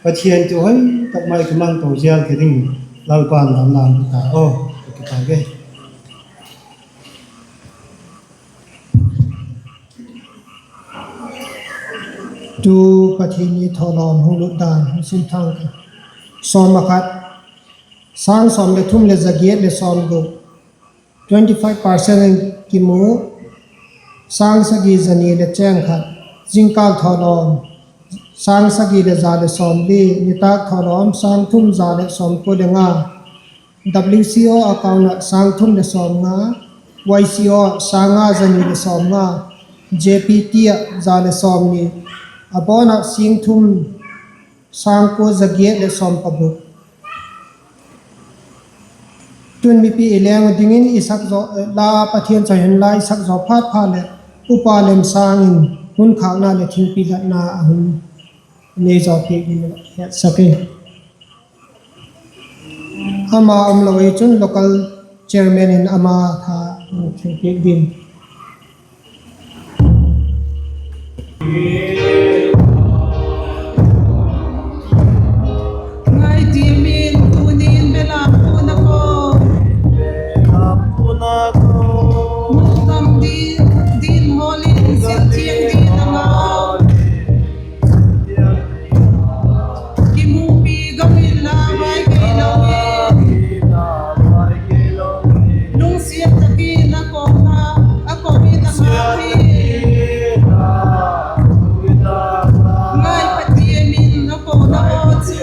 Pathian thu hoi tak mai kimang to zial thei ding, Lalpa'n damna pe ta aw, ka kipak e. Tu Pathian i thawlawm hung lut dan hung sim thang ka. Sawm a khat, sâng sawm leh thum leh za giat leh sawmguk, twenty five percent in kimu. sâng sagi za ni leh chêng khat. Jingkal thawlawm sâng sagi leh za leh sawmli. Nitâk thawlawm sâng thum za leh sawmkua le nga. W C O account ah sâng thum leh sawmnga, Y C O sâng nga za ni leh sawmnga, J P T ah za leh sawmni, a bawn ah sîng thum sâng kua za giat leh sawm paguk. Tun mipi i leng uh dingin i sak zaw, la Pathian chawihoina la i sak zaw phat phat leh, Upa Lemsâng in hun khâkna leh thingpi latna a hun nei zaw piak ding hetsak e. Ama umlo i chun local chairman in ama tha thingpiak ding. Ngai ti min tunin belam puna ko. Mukdam din, din hawlin sin thiang din a ngau. Kimupi gam in la vai kei lo in. Lungsiat tak in a ko na, a ko in a ngak hi. Ngai Pathian min a ko na aw chu.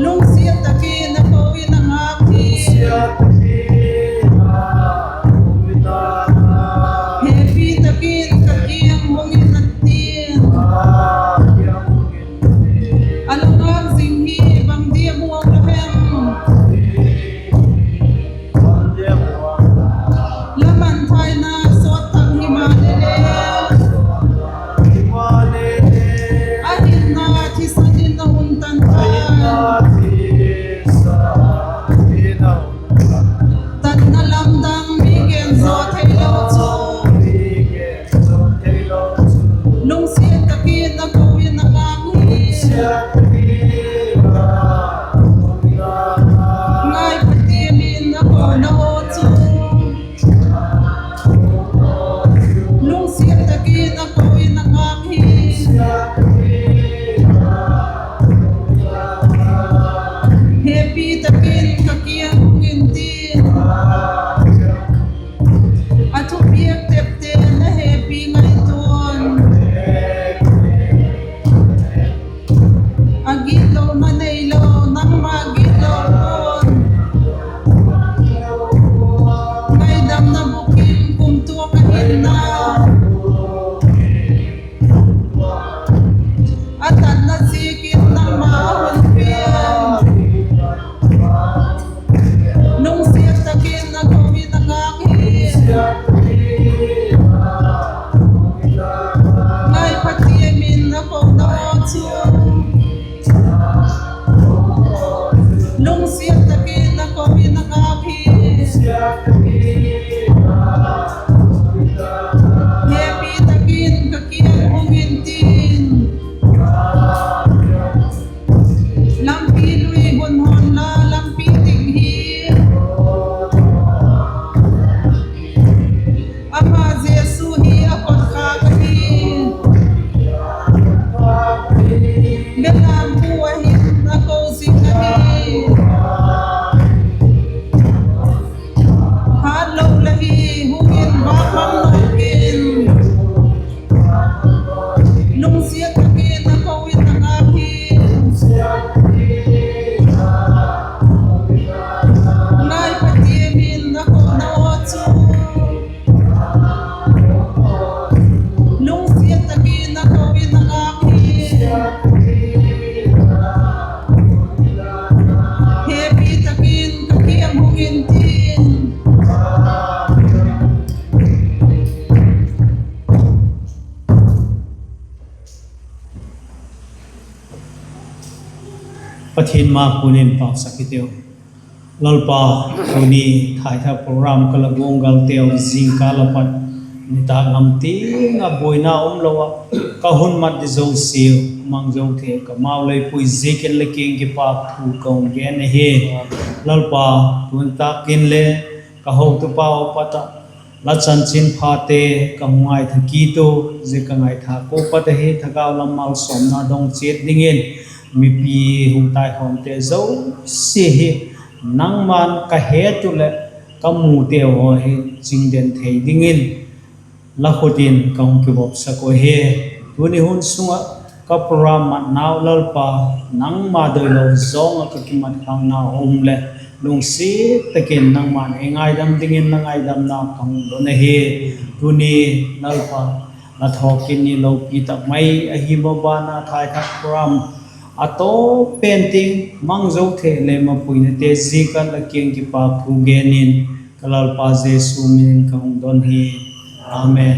Lungsiat tak in a ko in a ngak hi. Hepi tak in ka kiang hung in a tin. A la ngak zing hi bang dia muang la hem. La manthaina sawt tak himaleh le. A hinna thisan in a hun tan ta. Tatna lamdang mi gen zaw theilo chu. Lungsiat tak in a ko in a ngak hi. Ngai Pathian min a ko na aw chu. Lungsiat tak in a ko in a ngak hi. Hepi tak in ka kiang hung in tin. A thupiak tepte na hepi ngaitua'n. A gitlona neilo nangma gitlo pua'n. Ngaidamna bukim kumtuang a hinna. A tatna ziakin nangma a hun pian. Lungsiat tak in a ko in a ngak hi. Ngai Pathian min a ko na aw chu. Lungsiat tak in a ko in a ngak hi. Hepi tak in ka kiang hung in tin. Lampi lui hun hon la lampi ding hi. Ama Jesu hi a kot khâk ahi. Belam bu a hin a ko zing ahi. Hatlo la hi hung in vak mang lo kin. Lungsiat tak in a ko in a ngak hi. Ngai Pathian min a ko na aw chu. Lungsiat tak in a ko in a ngak hi. Hepi tak in ka kiang hung in tin. Pathian ma puan in pausak i tiu. Lalpa, tuni thaitha program ka la guanggalteu, zingkal a pat nitâk lam tiang ah buaina umlo ah ka hun mat di zosia mang zo thei, ka mau lei pui ziakin la kiang kipak thu ka hun gen ahi. Lalpa, tun tâk in le ka hotupa u pat ah la chanchinphate ka hung ngaitha kit u, zia ka ngaitha kua pat ahi thagau lam malsawmna dong chiat dingin, mipi hung taikhawmte zosia hi nangma'n ka het u leh ka muteu haw hi chingden thei dingin la khut in ka hung kivopsak uh ahi. Tuni hun sung ah ka program matnau Lalpa, nangma doilo zawng ah ka kimat khâknau um leh, lungsiat tak in nangma'n ei ngaidam dingin la ngaidamna ka hung don ahi. Tuni Lalpa, la thawkit ni lopi tak mai ahi, maban a thaithak program a tawp pen tiang mang zo thei le mapuinate ziak ah la kiang kipakthu gen in, ka Lalpa Jesu min in ka hung don hi. Amen.